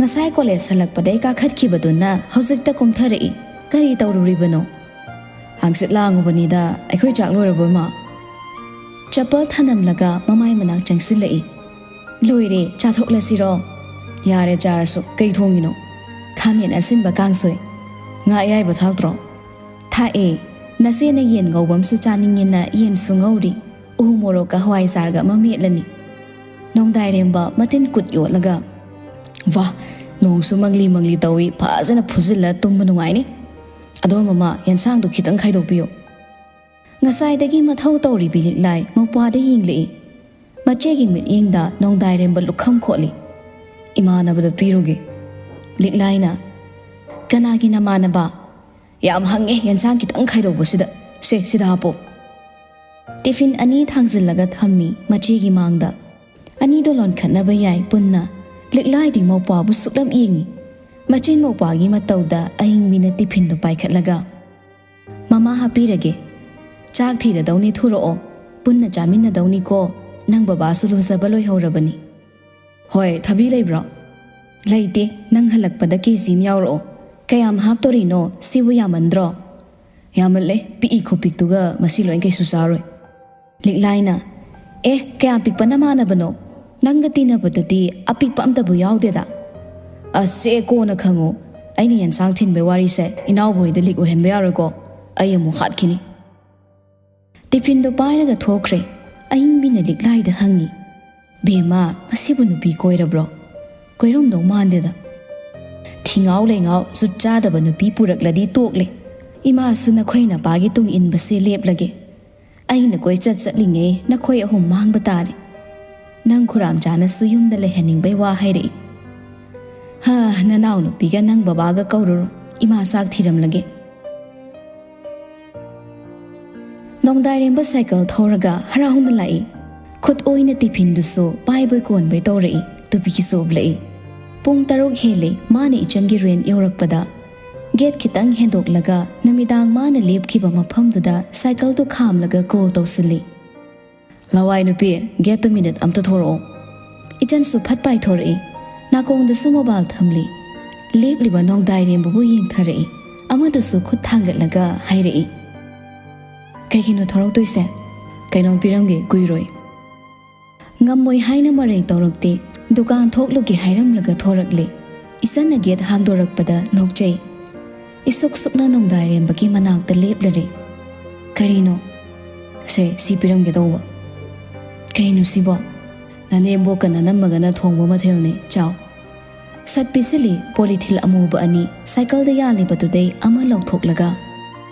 ꯉꯁꯥꯏ ꯀꯣꯂꯦꯖ ꯍꯜꯂꯛꯄꯗꯩ ꯀꯥꯈꯠꯈꯤꯕꯗꯨꯅ ꯍꯧꯖꯤꯛꯇ ꯀꯨꯝꯊꯔꯛꯏ꯫ ꯀꯔꯤ ꯇꯧꯔꯨꯔꯤꯕꯅꯣ?" "ꯍꯪꯆꯤꯠ ꯂꯥꯡꯉꯨꯕꯅꯤꯗ, ꯑꯩꯈꯣꯏ ꯆꯥꯛ ꯂꯣꯏꯔꯕꯣ, ꯏꯃꯥ?" ꯆꯄꯜ ꯊꯅꯝꯂꯒ ꯃꯃꯥꯏ ꯃꯅꯥꯛ ꯆꯪꯁꯤꯜꯂꯛꯏ꯫ "ꯂꯣꯏꯔꯦ, ꯆꯥꯊꯣꯛꯂꯁꯤꯔꯣ?" "ꯌꯥꯔꯦ, ꯆꯥꯔꯁꯨ꯫ ꯀꯩ ꯊꯣꯡꯉꯤꯅꯣ?" "ꯈꯥꯃꯦꯟ ꯑꯁꯤꯟꯕ ꯀꯥꯡꯁꯣꯏ꯫ ꯉꯥ ꯑꯌꯥꯏꯕ ꯊꯥꯛꯇ꯭ꯔꯣ?" "ꯊꯥꯛꯑꯦ꯫ ꯅꯆꯦꯅ ꯌꯦꯟ ꯉꯧꯕ ꯑꯃꯁꯨ ꯆꯥꯅꯤꯡꯉꯦꯅ ꯌꯦꯟꯁꯨ ꯉꯧꯔꯤ꯫ ꯎ ꯃꯣꯔꯣꯛꯀ ꯍꯋꯥꯏꯖꯥꯔꯒ ꯑꯃ ꯃꯦꯠꯂꯅꯤ꯫" ꯅꯣꯡꯗꯥꯏꯔꯦꯝꯕ ꯃꯇꯤꯟ ꯀꯨꯠ ꯌꯣꯠꯂꯒ, "ꯋꯥ, ꯅꯣꯡꯁꯨ ꯃꯪꯂꯤ ꯃꯪꯂꯤ ꯇꯧꯏ, ꯐꯖꯅ ꯐꯨꯖꯤꯜꯂ ꯇꯨꯝꯕ ꯅꯨꯡꯉꯥꯏꯅꯤ꯫ ꯑꯗꯣ ꯃꯃꯥ, ꯌꯦꯟꯁꯥꯡꯗꯨ ꯈꯤꯇꯪ ꯈꯥꯏꯗꯣꯛꯄꯤꯌꯨ꯫" ꯉꯁꯥꯏꯗꯒꯤ ꯃꯊꯧ ꯇꯧꯔꯤꯕꯤ ꯂꯤꯛꯂꯥꯏ ꯃꯧꯄ꯭ꯋꯥꯗ ꯌꯦꯡꯂꯛꯏ꯫ ꯃꯆꯦꯒꯤ ꯃꯤꯠꯌꯦꯡꯗ ꯅꯣꯡꯗꯥꯏꯔꯦꯝꯕ ꯂꯨꯈꯝ ꯈꯣꯠꯂꯤ꯫ "ꯏꯃꯥꯟꯅꯕꯗ ꯄꯤꯔꯨꯒꯦ꯫" ꯂꯤꯛꯂꯥꯏꯅ, "ꯀꯅꯥꯒꯤ ꯅꯃꯥꯟꯅꯕ? ꯌꯥꯝ ꯍꯪꯉꯦ, ꯌꯦꯟꯁꯥꯡ ꯈꯤꯇꯪ ꯈꯥꯏꯗꯣꯛꯄꯁꯤꯗ꯫ ꯁꯦ, ꯁꯤꯗ ꯍꯥꯞꯄꯣ꯫" ꯇꯤꯐꯤꯟ ꯑꯅꯤ ꯊꯥꯡꯖꯤꯜꯂꯒ ꯊꯝꯃꯤ ꯃꯆꯦꯒꯤ ꯃꯥꯡꯗ꯫ ꯑꯅꯤꯗꯣ ꯂꯣꯟꯈꯠꯅꯕ ꯌꯥꯏ ꯄꯨꯟꯅ꯫ ꯂꯤꯛꯂꯥꯏꯗꯤ ꯃꯧꯄ꯭ꯋꯥꯕꯨ ꯁꯨꯛꯂꯝ ꯌꯦꯡꯉꯤ꯫ ꯃꯆꯤꯟ ꯃꯧꯄ꯭ꯋꯥꯒꯤ ꯃꯇꯧꯗ ꯑꯏꯪꯕꯤꯅ ꯇꯤꯐꯤꯟꯗꯨ ꯄꯥꯏꯈꯠꯂꯒ, "ꯃꯃꯥ ꯍꯥꯞꯄꯤꯔꯒꯦ꯫ ꯆꯥꯛ ꯊꯤꯔꯗꯧꯅꯤ, ꯊꯨꯔꯛꯑꯣ꯫ ꯄꯨꯟꯅ ꯆꯥꯃꯤꯟꯅꯗꯧꯅꯤꯀꯣ꯫ ꯅꯪ ꯕꯕꯥꯁꯨ ꯂꯨꯖꯕ ꯂꯣꯏꯍꯧꯔꯕꯅꯤ꯫" "ꯍꯣꯏ, ꯊꯕꯤ ꯂꯩꯕ꯭ꯔꯣ?" "ꯂꯩꯇꯦ꯫ ꯅꯪ ꯍꯜꯂꯛꯄꯗ ꯀꯦ ꯖꯤ ꯑꯃ ꯌꯥꯎꯔꯛꯑꯣ꯫" "ꯀꯌꯥꯝ ꯍꯥꯞꯇꯣꯔꯤꯅꯣ? ꯁꯤꯕꯨ ꯌꯥꯝꯃꯟꯗ꯭ꯔꯣ?" "ꯌꯥꯝꯃꯜꯂꯦ꯫ ꯄꯤꯛꯏ ꯈꯨꯄꯤꯛꯇꯨꯒ ꯃꯁꯤ ꯂꯣꯏ ꯀꯩꯁꯨ ꯆꯥꯔꯣꯏ꯫" ꯂꯤꯛꯂꯥꯏꯅ, "ꯑꯦ, ꯀꯌꯥꯝ ꯄꯤꯛꯄ ꯅꯃꯥꯟꯅꯕꯅꯣ? ꯅꯪꯒ ꯇꯤꯟꯅꯕꯗꯗꯤ ꯑꯄꯤꯛꯄ ꯑꯝꯇꯕꯨ ꯌꯥꯎꯗꯦꯗ꯫" "ꯑꯁ, ꯁꯦ, ꯀꯣꯟꯅ ꯈꯪꯉꯨ꯫ ꯑꯩꯅ ꯌꯦꯟꯁꯥꯡ ꯊꯤꯟꯕꯩ ꯋꯥꯔꯤꯁꯦ ꯏꯅꯥꯎꯕ ꯍꯣꯏꯗ ꯂꯤꯛ ꯑꯣꯏꯍꯟꯕ ꯌꯥꯔꯣꯏꯀꯣ꯫ ꯑꯩ ꯑꯃꯨꯛ ꯍꯥꯠꯈꯤꯅꯤ꯫" ꯇꯤꯐꯤꯟꯗꯣ ꯄꯥꯏꯔꯒ ꯊꯣꯛꯈ꯭ꯔꯦ꯫ ꯑꯏꯪꯕꯤꯅ ꯂꯤꯛꯂꯥꯏꯗ ꯍꯪꯉꯤ, "ꯕꯦꯝꯃ, ꯃꯁꯤꯕꯨ ꯅꯨꯄꯤ ꯀꯣꯏꯔꯕ꯭ꯔꯣ? ꯀꯣꯏꯔꯝꯗꯧ ꯃꯥꯟꯗꯦꯗ꯫ ꯊꯤꯉꯥꯎ ꯂꯩꯉꯥꯎ, ꯖꯨꯠ ꯆꯥꯗꯕ ꯅꯨꯄꯤ ꯄꯨꯔꯛꯂꯗꯤ ꯇꯣꯛꯂꯦ꯫ ꯏꯃꯥꯁꯨ ꯅꯈꯣꯏ ꯅꯄꯥꯒꯤ ꯇꯨꯡ ꯏꯟꯕꯁꯦ ꯂꯦꯞꯂꯒꯦ꯫ ꯑꯩꯅ ꯀꯣꯏꯆꯠ ꯆꯠꯂꯤꯉꯩ ꯅꯈꯣꯏ ꯑꯍꯨꯝ ꯃꯥꯡꯕ ꯇꯥꯔꯦ꯫" ꯅꯪ ꯈꯨꯔꯥꯝꯆꯥꯅꯁꯨ ꯌꯨꯝꯗ ꯂꯩꯍꯟꯅꯤꯡꯕꯩ ꯋꯥ ꯍꯥꯏꯔꯛꯏ꯫ "ꯍꯥ, ꯅꯅꯥꯎ ꯅꯨꯄꯤꯒ ꯅꯪ ꯕꯕꯥꯒ ꯀꯧꯔꯨꯔꯣ꯫ ꯏꯃꯥ ꯆꯥꯛ ꯊꯤꯔꯝꯂꯒꯦ꯫" ꯅꯣꯡꯗꯥꯏꯔꯦꯝꯕ ꯁꯥꯏꯀꯜ ꯊꯧꯔꯒ ꯍꯔꯥꯎꯅ ꯂꯥꯛꯏ꯫ ꯈꯨꯠ ꯑꯣꯏꯅ ꯇꯤꯐꯤꯟꯗꯨꯁꯨ ꯄꯥꯏꯕꯣꯏ ꯀꯣꯟꯕꯣꯏ ꯇꯧꯔꯛꯏ꯫ ꯇꯨꯄꯤꯁꯨ ꯎꯞꯂꯛꯏ꯫ ꯄꯨꯡ ꯇꯔꯨꯛ ꯍꯦꯜꯂꯤ ꯃꯥꯅ ꯏꯆꯟꯒꯤ ꯔꯦꯟ ꯌꯧꯔꯛꯄꯗ꯫ ꯒꯦꯠ ꯈꯤꯇꯪ ꯍꯦꯟꯗꯣꯛꯂꯒ ꯅꯨꯃꯤꯗꯥꯡ ꯃꯥꯅ ꯂꯦꯞꯈꯤꯕ ꯃꯐꯝꯗꯨꯗ ꯁꯥꯏꯀꯜꯗꯨ ꯈꯥꯝꯂꯒ ꯀꯣꯜ ꯇꯧꯁꯤꯜꯂꯤ꯫ "ꯂꯋꯥꯏ ꯅꯨꯄꯤ, ꯒꯦꯠꯇ ꯃꯤꯅꯤꯠ ꯑꯝꯇ ꯊꯣꯔꯛꯑꯣ꯫" ꯏꯆꯟꯁꯨ ꯐꯠ ꯄꯥꯏꯊꯣꯔꯛꯏ꯫ ꯅꯥꯀꯣꯡꯗꯁꯨ ꯃꯣꯕꯥꯏꯜ ꯊꯝꯂꯤ꯫ ꯂꯦꯞꯂꯤꯕ ꯅꯣꯡꯗꯥꯏꯔꯦꯝꯕꯕꯨ ꯌꯦꯡꯊꯔꯛꯏ꯫ ꯑꯃꯗꯨꯁꯨ ꯈꯨꯠ ꯊꯥꯡꯒꯠꯂꯒ ꯍꯥꯏꯔꯛꯏ, "ꯀꯩꯒꯤꯅꯣ ꯊꯣꯔꯛꯇꯣꯏꯁꯦ? ꯀꯩꯅꯣꯝ ꯄꯤꯔꯝꯒꯦ, ꯀꯨꯏꯔꯣꯏ꯫" ꯉꯝꯃꯣꯏ ꯍꯥꯏꯅ ꯃꯔꯩ ꯇꯧꯔꯛꯇꯦ꯫ ꯗꯨꯀꯥꯟ ꯊꯣꯛꯂꯨꯒꯦ ꯍꯥꯏꯔꯝꯂꯒ ꯊꯣꯔꯛꯂꯦ꯫ ꯏꯆꯟꯅ ꯒꯦꯠ ꯍꯥꯡꯗꯣꯔꯛꯄꯗ ꯅꯣꯛꯆꯩ꯫ ꯏꯁꯨꯛ ꯁꯨꯛꯅ ꯅꯣꯡꯗꯥꯏꯔꯦꯝꯕꯒꯤ ꯃꯅꯥꯛꯇ ꯂꯦꯞꯂꯔꯦ꯫ "ꯀꯔꯤꯅꯣ?" "ꯁꯦ, ꯁꯤ ꯄꯤꯔꯝꯒꯦ ꯇꯧꯕ꯫" "ꯀꯩꯅꯣ ꯁꯤꯕꯣ?" "ꯅꯅꯦꯝꯕꯣꯛꯀ ꯅꯅꯝꯃꯒꯅ ꯊꯣꯡꯕ ꯃꯊꯦꯜꯅꯤ, ꯆꯥꯎ꯫" ꯁꯠ ꯄꯤꯁꯤꯜꯂꯤ ꯄꯣꯂꯤꯊꯤꯜ ꯑꯃꯨꯕ ꯑꯅꯤ ꯁꯥꯏꯀꯜꯗ ꯌꯥꯜꯂꯤꯕꯗꯨꯗꯩ ꯑꯃ ꯂꯧꯊꯣꯛꯂꯒ꯫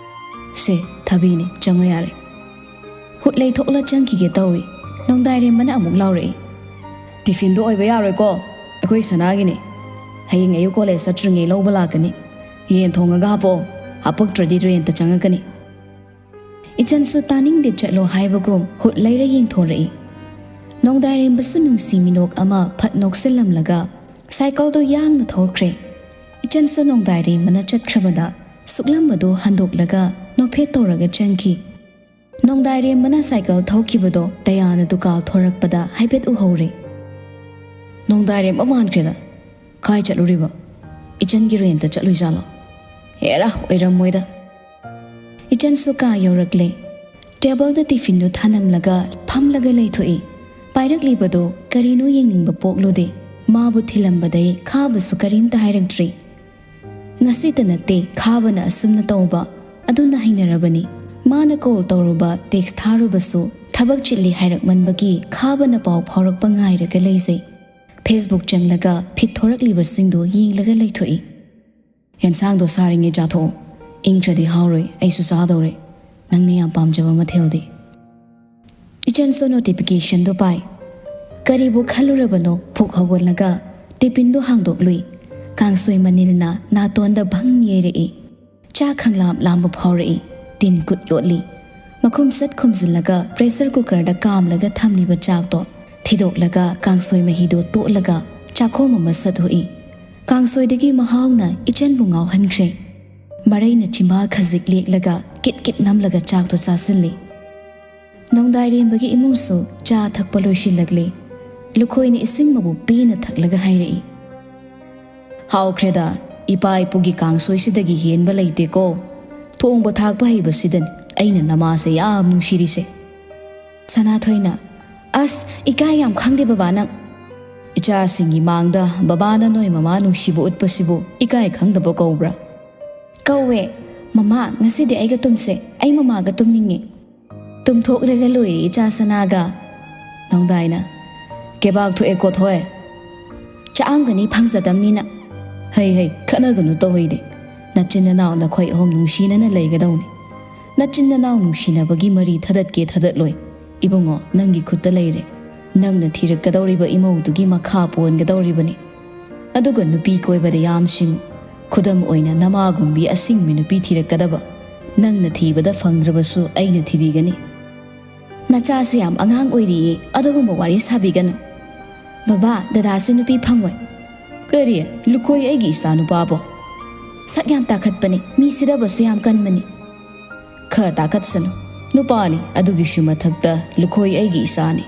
"ꯁꯦ, ꯊꯕꯤꯅꯤ, ꯆꯪꯉꯣ ꯌꯥꯔꯦ꯫" ꯍꯨꯠ ꯂꯩꯊꯣꯛꯂ ꯆꯪꯈꯤꯒꯦ ꯇꯧꯏ꯫ ꯅꯣꯡꯗꯥꯏꯔꯦꯝꯕꯅ ꯑꯃꯨꯛ ꯂꯥꯎꯔꯛꯏ, "ꯇꯤꯐꯤꯟꯗꯣ ꯑꯣꯏꯕ ꯌꯥꯔꯣꯏꯀꯣ, ꯑꯩꯈꯣꯏ ꯁꯅꯥꯒꯤꯅꯤ꯫ ꯍꯌꯦꯡ ꯑꯌꯨꯛ ꯀꯣꯂꯦꯖ ꯆꯠꯇ꯭ꯔꯤꯉꯩ ꯂꯧꯕ ꯂꯥꯛꯀꯅꯤ꯫ ꯌꯦꯟ ꯊꯣꯡꯉꯒ ꯍꯥꯞꯄꯛꯑꯣ, ꯍꯥꯞꯄꯛꯇ꯭ꯔꯗꯤ ꯔꯦꯟꯇ ꯆꯪꯉꯛꯀꯅꯤ꯫" ꯏꯆꯟꯁꯨ ꯇꯥꯅꯤꯡꯗꯦ ꯆꯠꯂꯣ ꯍꯥꯏꯕꯒꯨꯝ ꯍꯨꯠ ꯂꯩꯔ ꯌꯦꯡꯊꯣꯔꯛꯏ꯫ ꯅꯣꯡꯗꯥꯏꯔꯦꯝꯕꯁꯨ ꯅꯨꯡꯁꯤ ꯃꯤꯅꯣꯛ ꯑꯃ ꯐꯠ ꯅꯣꯛꯁꯤꯜꯂꯝꯂꯒ ꯁꯥꯏꯀꯜꯗꯣ ꯌꯥꯡꯅ ꯊꯧꯈ꯭ꯔꯦ꯫ ꯏꯆꯟꯁꯨ ꯅꯣꯡꯗꯥꯏꯔꯦꯝꯕꯅ ꯆꯠꯈ꯭ꯔꯕꯗ ꯁꯨꯛꯂꯝꯕꯗꯨ ꯍꯟꯗꯣꯛꯂꯒ ꯅꯣꯛꯐꯦꯠ ꯇꯧꯔꯒ ꯆꯪꯈꯤ꯫ ꯅꯣꯡꯗꯥꯏꯔꯦꯝꯕꯅ ꯁꯥꯏꯀꯜ ꯊꯧꯈꯤꯕꯗꯣ ꯗꯌꯥꯅ ꯗꯨꯀꯥꯜ ꯊꯣꯔꯛꯄꯗ ꯍꯥꯏꯐꯦꯠ ꯎꯍꯧꯔꯦ꯫ "ꯅꯣꯡꯗꯥꯏꯔꯦꯝꯕ ꯃꯥꯟꯈ꯭ꯔꯦꯗ꯫ ꯀꯥꯏ ꯆꯠꯂꯨꯔꯤꯕ? ꯏꯆꯟꯒꯤ ꯔꯦꯟꯇ ꯆꯠꯂꯨꯏꯖꯥꯠꯂꯣ? ꯍꯦꯔꯥ, ꯑꯣꯏꯔꯝꯃꯣꯏꯗ꯫" ꯏꯆꯟꯁꯨ ꯀꯥ ꯌꯧꯔꯛꯂꯦ꯫ ꯇꯦꯕꯜꯗ ꯇꯤꯐꯤꯟꯗꯨ ꯊꯥꯅꯝꯂꯒ ꯐꯝꯂꯒ ꯂꯩꯊꯣꯛꯏ꯫ ꯄꯥꯏꯔꯛꯂꯤꯕꯗꯨ ꯀꯔꯤꯅꯣ ꯌꯦꯡꯅꯤꯡꯕ ꯄꯣꯛꯂꯨꯗꯦ꯫ ꯃꯥꯕꯨ ꯊꯤꯜꯂꯝꯕꯗꯩ ꯈꯥꯕꯁꯨ ꯀꯔꯤꯝꯇ ꯍꯥꯏꯔꯛꯇ꯭ꯔꯤ꯫ ꯉꯁꯤꯇ ꯅꯠꯇꯦ ꯈꯥꯕꯅ ꯑꯁꯨꯝꯅ ꯇꯧꯕ, ꯑꯗꯨꯅ ꯍꯩꯅꯔꯕꯅꯤ꯫ ꯃꯥꯅ ꯀꯣꯜ ꯇꯧꯔꯨꯕ, ꯇꯦꯛꯁ ꯊꯥꯔꯨꯕꯁꯨ ꯊꯕꯛ ꯆꯤꯜꯂꯤ ꯍꯥꯏꯔꯛꯃꯟꯕꯒꯤ ꯈꯥꯕꯅ ꯄꯥꯎ ꯐꯥꯎꯔꯛꯄ ꯉꯥꯏꯔꯒ ꯂꯩꯖꯩ꯫ ꯐꯦꯁꯕꯨꯛ ꯆꯪꯂꯒ ꯐꯤꯠ ꯊꯣꯔꯛꯂꯤꯕꯁꯤꯡꯗꯨ ꯌꯦꯡꯂꯒ ꯂꯩꯊꯣꯛꯏ꯫ "ꯌꯦꯟꯁꯥꯡꯗꯣ ꯁꯥꯔꯤꯉꯩ ꯆꯥꯊꯣꯛꯑꯣ, ꯏꯪꯈ꯭ꯔꯗꯤ ꯍꯥꯎꯔꯣꯏ, ꯑꯩꯁꯨ ꯆꯥꯗꯧꯔꯦ꯫ ꯅꯪꯅ ꯌꯥꯝ ꯄꯥꯝꯖꯕ ꯃꯊꯦꯜꯗꯤ꯫" ꯏꯆꯟꯁꯨ ꯅꯣꯇꯤꯐꯤꯀꯦꯁꯟꯗꯣ ꯄꯥꯏ꯫ ꯀꯔꯤꯕꯨ ꯈꯜꯂꯨꯔꯕꯅꯣ ꯐꯨꯛ ꯍꯧꯒꯠꯂꯒ ꯇꯤꯐꯤꯟꯗꯣ ꯍꯥꯡꯗꯣꯛꯂꯨꯏ꯫ ꯀꯥꯡꯁꯣꯏ ꯃꯅꯤꯜꯅ ꯅꯥꯇꯣꯟꯗ ꯚꯪ ꯌꯩꯔꯛꯏ꯫ ꯆꯥꯛ ꯈꯪꯂꯥꯝ ꯂꯥꯝꯕ ꯐꯥꯎꯔꯛꯏ꯫ ꯇꯤꯟ ꯀꯨꯠ ꯌꯣꯠꯂꯤ꯫ ꯃꯈꯨꯝ ꯁꯠ ꯈꯨꯝꯖꯤꯜꯂꯒ pressure cookerꯗ ꯀꯥꯝꯂꯒ ꯊꯝꯂꯤꯕ ꯆꯥꯛꯇꯣ ꯊꯤꯗꯣꯛꯂꯒ ꯀꯥꯡꯁꯣꯏ ꯃꯍꯤꯗꯣ ꯇꯣꯠꯂꯒ ꯆꯥꯛꯈꯣꯝ ꯑꯃ ꯁꯠ ꯍꯨꯛꯏ꯫ ꯀꯥꯡꯁꯣꯏꯗꯒꯤ ꯃꯍꯥꯎꯅ ꯏꯆꯟꯕꯨ ꯉꯥꯎꯍꯟꯈ꯭ꯔꯦ꯫ ꯃꯔꯩꯅ ꯆꯤꯝꯕꯥꯜ ꯈꯖꯤꯛ ꯂꯦꯛꯂꯒ ꯀꯤꯠ ꯀꯤꯠ ꯅꯝꯂꯒ ꯆꯥꯛꯇꯣ ꯆꯥꯁꯤꯜꯂꯤ꯫ ꯅꯣꯡꯗꯥꯏꯔꯦꯝꯕꯒꯤ ꯏꯃꯨꯡꯁꯨ ꯆꯥ ꯊꯛꯄ ꯂꯣꯏꯁꯤꯜꯂꯛꯂꯦ꯫ ꯂꯨꯈꯣꯏꯅ ꯏꯁꯤꯡ ꯃꯕꯨ ꯄꯦꯟꯅ ꯊꯛꯂꯒ ꯍꯥꯏꯔꯛꯏ, "ꯍꯥꯎꯈ꯭ꯔꯦꯗ, ꯏꯄꯥ ꯏꯄꯨꯒꯤ ꯀꯥꯡꯁꯣꯏꯁꯤꯗꯒꯤ ꯍꯦꯟꯕ ꯂꯩꯇꯦꯀꯣ꯫ ꯊꯣꯡꯕ ꯊꯥꯛꯄ ꯍꯩꯕꯁꯤꯗꯅꯤ ꯑꯩꯅ ꯅꯃꯥꯁꯦ ꯌꯥꯝ ꯅꯨꯡꯁꯤꯔꯤꯁꯦ꯫" ꯁꯅꯥꯊꯣꯏꯅ, "ꯑꯁ, ꯏꯀꯥꯏ ꯌꯥꯝ ꯈꯪꯗꯦ ꯕꯕꯥ ꯅꯪ꯫ ꯏꯆꯥꯁꯤꯡꯒꯤ ꯃꯥꯡꯗ ꯕꯕꯥꯅ ꯅꯣꯏ ꯃꯃꯥ ꯅꯨꯡꯁꯤꯕ ꯎꯠꯄꯁꯤꯕꯨ ꯏꯀꯥꯏ ꯈꯪꯗꯕ ꯀꯧꯕ꯭ꯔꯥ?" "ꯀꯧꯋꯦ꯫ ꯃꯃꯥ, ꯉꯁꯤꯗꯤ ꯑꯩꯒ ꯇꯨꯝꯁꯦ꯫ ꯑꯩ ꯃꯃꯥꯒ ꯇꯨꯝꯅꯤꯡꯉꯦ꯫" "ꯇꯨꯝꯊꯣꯛꯂꯒ ꯂꯣꯏꯔꯦ, ꯏꯆꯥ ꯁꯅꯥꯒ꯫" ꯅꯣꯡꯗꯥꯏꯅ, "ꯀꯦꯕꯥꯛ ꯊꯣꯛꯑꯦꯀꯣ ꯊꯣꯏ꯫ ꯆꯥꯛꯑꯝꯒꯅꯤ, ꯐꯪꯖꯗꯕꯅꯤꯅ꯫" "ꯍꯩ ꯍꯩ, ꯈꯠꯅꯒꯅꯨ ꯇꯧꯍꯩꯗꯦ꯫ ꯅꯆꯤꯟ ꯅꯅꯥꯎ ꯅꯈꯣꯏ ꯑꯍꯨꯝ ꯅꯨꯡꯁꯤꯅꯅ ꯂꯩꯒꯗꯧꯅꯤ꯫ ꯅꯆꯤꯟ ꯅꯅꯥꯎ ꯅꯨꯡꯁꯤꯅꯕꯒꯤ ꯃꯔꯤ ꯊꯗꯠꯀꯦ ꯊꯗꯠꯂꯣꯏ, ꯏꯕꯨꯡꯉꯣ, ꯅꯪꯒꯤ ꯈꯨꯠꯇ ꯂꯩꯔꯦ꯫ ꯅꯪꯅ ꯊꯤꯔꯛꯀꯗꯧꯔꯤꯕ ꯏꯃꯧꯗꯨꯒꯤ ꯃꯈꯥ ꯄꯣꯟꯒꯗꯧꯔꯤꯕꯅꯤ꯫ ꯑꯗꯨꯒ ꯅꯨꯄꯤ ꯀꯣꯏꯕꯗ ꯌꯥꯝ ꯁꯤꯡꯉꯨ꯫ ꯈꯨꯗꯝ ꯑꯣꯏꯅ ꯅꯃꯥꯒꯨꯝꯕꯤ ꯑꯁꯤꯡꯕꯤ ꯅꯨꯄꯤ ꯊꯤꯔꯛꯀꯗꯕ꯫ ꯅꯪꯅ ꯊꯤꯕꯗ ꯐꯪꯗ꯭ꯔꯕꯁꯨ ꯑꯩꯅ ꯊꯤꯕꯤꯒꯅꯤ꯫" "ꯅꯆꯥꯁꯦ ꯌꯥꯝ ꯑꯉꯥꯡ ꯑꯣꯏꯔꯤꯌꯦ, ꯑꯗꯨꯒꯨꯝꯕ ꯋꯥꯔꯤ ꯁꯥꯕꯤꯒꯅꯨ꯫" "ꯕꯕꯥ, ꯗꯗꯥꯁꯦ ꯅꯨꯄꯤ ꯐꯪꯉꯣꯏ꯫" "ꯀꯔꯤ? ꯂꯨꯈꯣꯏ ꯑꯩꯒꯤ ꯏꯆꯥ ꯅꯨꯄꯥꯕꯣ?" "ꯁꯛ ꯌꯥꯝ ꯇꯥꯈꯠꯄꯅꯤ, ꯃꯤ ꯁꯤꯗꯕꯁꯨ ꯌꯥꯝ ꯀꯟꯕꯅꯤ꯫" "ꯈꯔ ꯇꯥꯈꯠꯁꯅꯨ, ꯅꯨꯄꯥꯅꯤ, ꯑꯗꯨꯒꯤꯁꯨ ꯃꯊꯛꯇ ꯂꯨꯈꯣꯏ ꯑꯩꯒꯤ ꯏꯆꯥꯅꯤ꯫"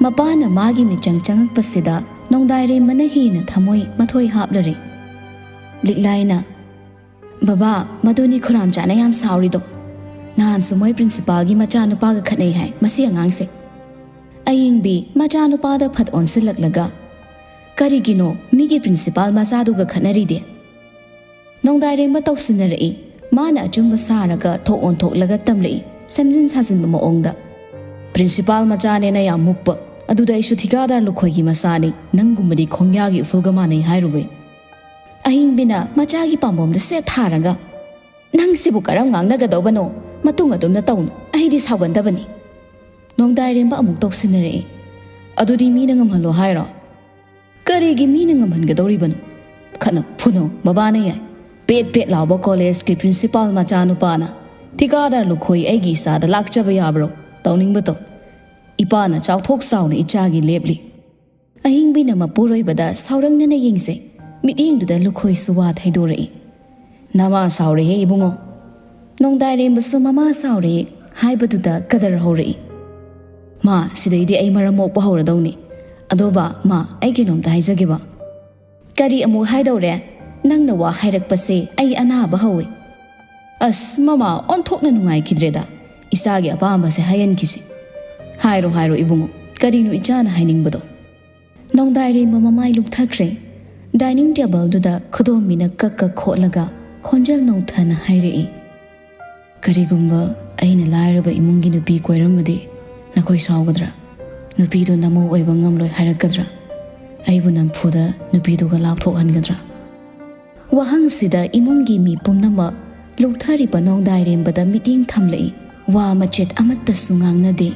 ꯃꯄꯥꯅ ꯃꯥꯒꯤ ꯃꯤꯆꯪ ꯆꯪꯉꯛꯄꯁꯤꯗ ꯅꯣꯡꯗꯥꯏꯔꯦꯝꯕꯅ ꯍꯦꯟꯅ ꯊꯃꯣꯏ ꯃꯊꯣꯏ ꯍꯥꯞꯂꯔꯦ꯫ ꯂꯤꯛꯂꯥꯏꯅ, "ꯕꯕꯥ, ꯃꯗꯨꯅꯤ ꯈꯨꯔꯥꯝꯆꯥꯅ ꯌꯥꯝ ꯁꯥꯎꯔꯤꯗꯣ꯫ ꯅꯍꯥꯟꯁꯨ ꯃꯣꯏ ꯄ꯭ꯔꯤꯟꯁꯤꯄꯥꯜꯒꯤ ꯃꯆꯥꯅꯨꯄꯥꯒ ꯈꯠꯅꯩ ꯍꯥꯏ, ꯃꯁꯤ ꯑꯉꯥꯡꯁꯦ꯫" ꯑꯌꯤꯡꯕꯤ ꯃꯆꯥꯅꯨꯄꯥꯗ ꯐꯠ ꯑꯣꯟꯁꯤꯜꯂꯛꯂꯒ, "ꯀꯔꯤꯒꯤꯅꯣ ꯃꯤꯒꯤ ꯄ꯭ꯔꯤꯟꯁꯤꯄꯥꯜ ꯃꯆꯥꯗꯨꯒ ꯈꯠꯅꯔꯤꯗꯤ?" ꯅꯣꯡꯗꯥꯏꯔꯦꯝꯕ ꯇꯧꯁꯤꯟꯅꯔꯛꯏ꯫ ꯃꯥꯅ ꯑꯆꯨꯝꯕ ꯁꯥꯔꯒ ꯊꯣꯛ ꯑꯣꯟꯊꯣꯛꯂꯒ ꯇꯝꯂꯛꯏ, ꯁꯦꯝꯖꯤꯟ ꯁꯥꯖꯤꯟꯕ ꯃꯑꯣꯡꯗ꯫ "ꯄ꯭ꯔꯤꯟꯁꯤꯄꯥꯜ ꯃꯆꯥꯅꯦꯅ ꯌꯥꯝ ꯃꯨꯛꯄ, ꯑꯗꯨꯗ ꯑꯩꯁꯨ ꯊꯤꯀꯥꯗꯥꯔ ꯂꯨꯈꯣꯏꯒꯤ ꯃꯆꯥꯅꯤ, ꯅꯪꯒꯨꯝꯕꯗꯤ ꯈꯣꯡꯌꯥꯒꯤ ꯎꯐꯨꯜꯒ ꯃꯥꯟꯅꯩ ꯍꯥꯏꯔꯨꯕꯩ꯫" ꯑꯍꯤꯡꯕꯤꯅ ꯃꯆꯥꯒꯤ ꯄꯥꯝꯕꯣꯝꯗ ꯁꯦꯠ ꯊꯥꯔꯒ, "ꯅꯪ ꯁꯤꯕꯨ ꯀꯔꯝ ꯉꯥꯡꯅꯒꯗꯧꯕꯅꯣ? ꯃꯇꯨꯡ ꯑꯗꯨꯝꯅ ꯇꯧꯅꯨ, ꯑꯩꯗꯤ ꯁꯥꯎꯒꯟꯗꯕꯅꯤ꯫" ꯅꯣꯡꯗꯥꯏꯔꯦꯝꯕ ꯑꯃꯨꯛ ꯇꯧꯁꯤꯟꯅꯔꯛꯏ꯫ "ꯑꯗꯨꯗꯤ ꯃꯤꯅ ꯉꯝꯍꯜꯂꯣ ꯍꯥꯏꯔꯣ?" "ꯀꯔꯤꯒꯤ ꯃꯤꯅ ꯉꯝꯍꯟꯒꯗꯧꯔꯤꯕꯅꯣ? ꯈꯠꯅꯧ, ꯐꯨꯅꯧ, ꯕꯕꯥꯅ ꯌꯥꯏ꯫ ꯄꯦꯠ ꯄꯦꯠ ꯂꯥꯎꯕ ꯀꯣꯂꯦꯖꯀꯤ ꯄ꯭ꯔꯤꯟꯁꯤꯄꯥꯜ ꯃꯆꯥꯅꯨꯄꯥꯅ "ꯊꯤꯀꯥꯗꯥꯔ ꯂꯨꯈꯣꯏ ꯑꯩꯒꯤ ꯏꯆꯥꯗ ꯂꯥꯛꯆꯕ ꯌꯥꯕ꯭ꯔꯣ? ꯇꯧꯅꯤꯡꯕꯇꯧ꯫ ꯏꯄꯥꯅ ꯆꯥꯎꯊꯣꯛ ꯆꯥꯎꯅ ꯏꯆꯥꯒꯤ ꯂꯦꯞꯂꯤ꯫" ꯑꯍꯤꯡꯕꯤꯅ ꯃꯄꯨꯔꯣꯏꯕꯗ ꯁꯥꯎꯔꯪꯅꯅ ꯌꯦꯡꯖꯩ꯫ ꯃꯤꯠꯌꯦꯡꯗꯨꯗ ꯂꯨꯈꯣꯏꯁꯨ ꯋꯥ ꯊꯩꯗꯣꯔꯛꯏ꯫ "ꯅꯃꯥ ꯁꯥꯎꯔꯦꯍꯦ ꯏꯕꯨꯡꯉꯣ꯫" ꯅꯣꯡꯗꯥꯏꯔꯦꯝꯕꯁꯨ ꯃꯃꯥ ꯁꯥꯎꯔꯦ ꯍꯥꯏꯕꯗꯨꯗ ꯀꯗꯔ ꯍꯧꯔꯛꯏ꯫ "ꯃꯥ, ꯁꯤꯗꯩꯗꯤ ꯑꯩ ꯃꯔꯝ ꯃꯣꯛꯄ ꯍꯧꯔꯗꯧꯅꯤ꯫ ꯑꯗꯣ ꯕꯥ, ꯃꯥ, ꯑꯩ ꯀꯩꯅꯣꯝꯇ ꯍꯥꯏꯖꯒꯦꯕ꯫" "ꯀꯔꯤ ꯑꯃꯨꯛ ꯍꯥꯏꯗꯧꯔꯦ? ꯅꯪꯅ ꯋꯥ ꯍꯥꯏꯔꯛꯄꯁꯦ ꯑꯩ ꯑꯅꯥꯕ ꯍꯧꯋꯤ꯫" "ꯑꯁ ꯃꯃꯥ, ꯑꯣꯟꯊꯣꯛꯅ ꯅꯨꯡꯉꯥꯏꯈꯤꯗ꯭ꯔꯦꯗ, ꯏꯆꯥꯒꯤ ꯑꯄꯥꯝꯕꯁꯦ ꯍꯥꯏꯍꯟꯈꯤꯁꯤ꯫" "ꯍꯥꯏꯔꯣ, ꯍꯥꯏꯔꯣ ꯏꯕꯨꯡꯉꯣ, ꯀꯔꯤꯅꯣ ꯏꯆꯥꯅ ꯍꯥꯏꯅꯤꯡꯕꯗꯣ?" ꯅꯣꯡꯗꯥꯏꯔꯦꯝꯕ ꯃꯃꯥꯏ ꯂꯨꯞꯊꯈ꯭ꯔꯦ꯫ ꯗꯥꯏꯅꯤꯡ ꯇꯦꯕꯜꯗꯨꯗ ꯈꯨꯗꯣꯝꯕꯤꯅ ꯀꯛ ꯀꯛ ꯈꯣꯠꯂꯒ ꯈꯣꯟꯖꯦꯜ ꯅꯧꯊꯅ ꯍꯥꯏꯔꯛꯏ꯫ "ꯀꯔꯤꯒꯨꯝꯕ ꯑꯩꯅ ꯂꯥꯏꯔꯕ ꯏꯃꯨꯡꯒꯤ ꯅꯨꯄꯤ ꯀꯣꯏꯔꯝꯃꯗꯤ ꯅꯈꯣꯏ ꯁꯥꯎꯒꯗ꯭ꯔꯥ? ꯅꯨꯄꯤꯗꯨ ꯅꯃꯧ ꯑꯣꯏꯕ ꯉꯝꯂꯣꯏ ꯍꯥꯏꯔꯛꯀꯗ꯭ꯔꯥ? ꯑꯩꯕꯨ ꯅꯝꯐꯨꯗ ꯅꯨꯄꯤꯗꯨꯒ ꯂꯥꯞꯊꯣꯛꯍꯟꯒꯗ꯭ꯔꯥ?" ꯋꯥꯍꯪꯁꯤꯗ ꯏꯃꯨꯡꯒꯤ ꯃꯤ ꯄꯨꯝꯅꯃꯛ ꯂꯨꯞꯊꯔꯤꯕ ꯅꯣꯡꯗꯥꯏꯔꯦꯝꯕꯗ ꯃꯤꯠꯌꯦꯡ ꯊꯝꯂꯛꯏ꯫ ꯋꯥ ꯃꯆꯦꯠ ꯑꯃꯠꯇꯁꯨ ꯉꯥꯡꯅꯗꯦ꯫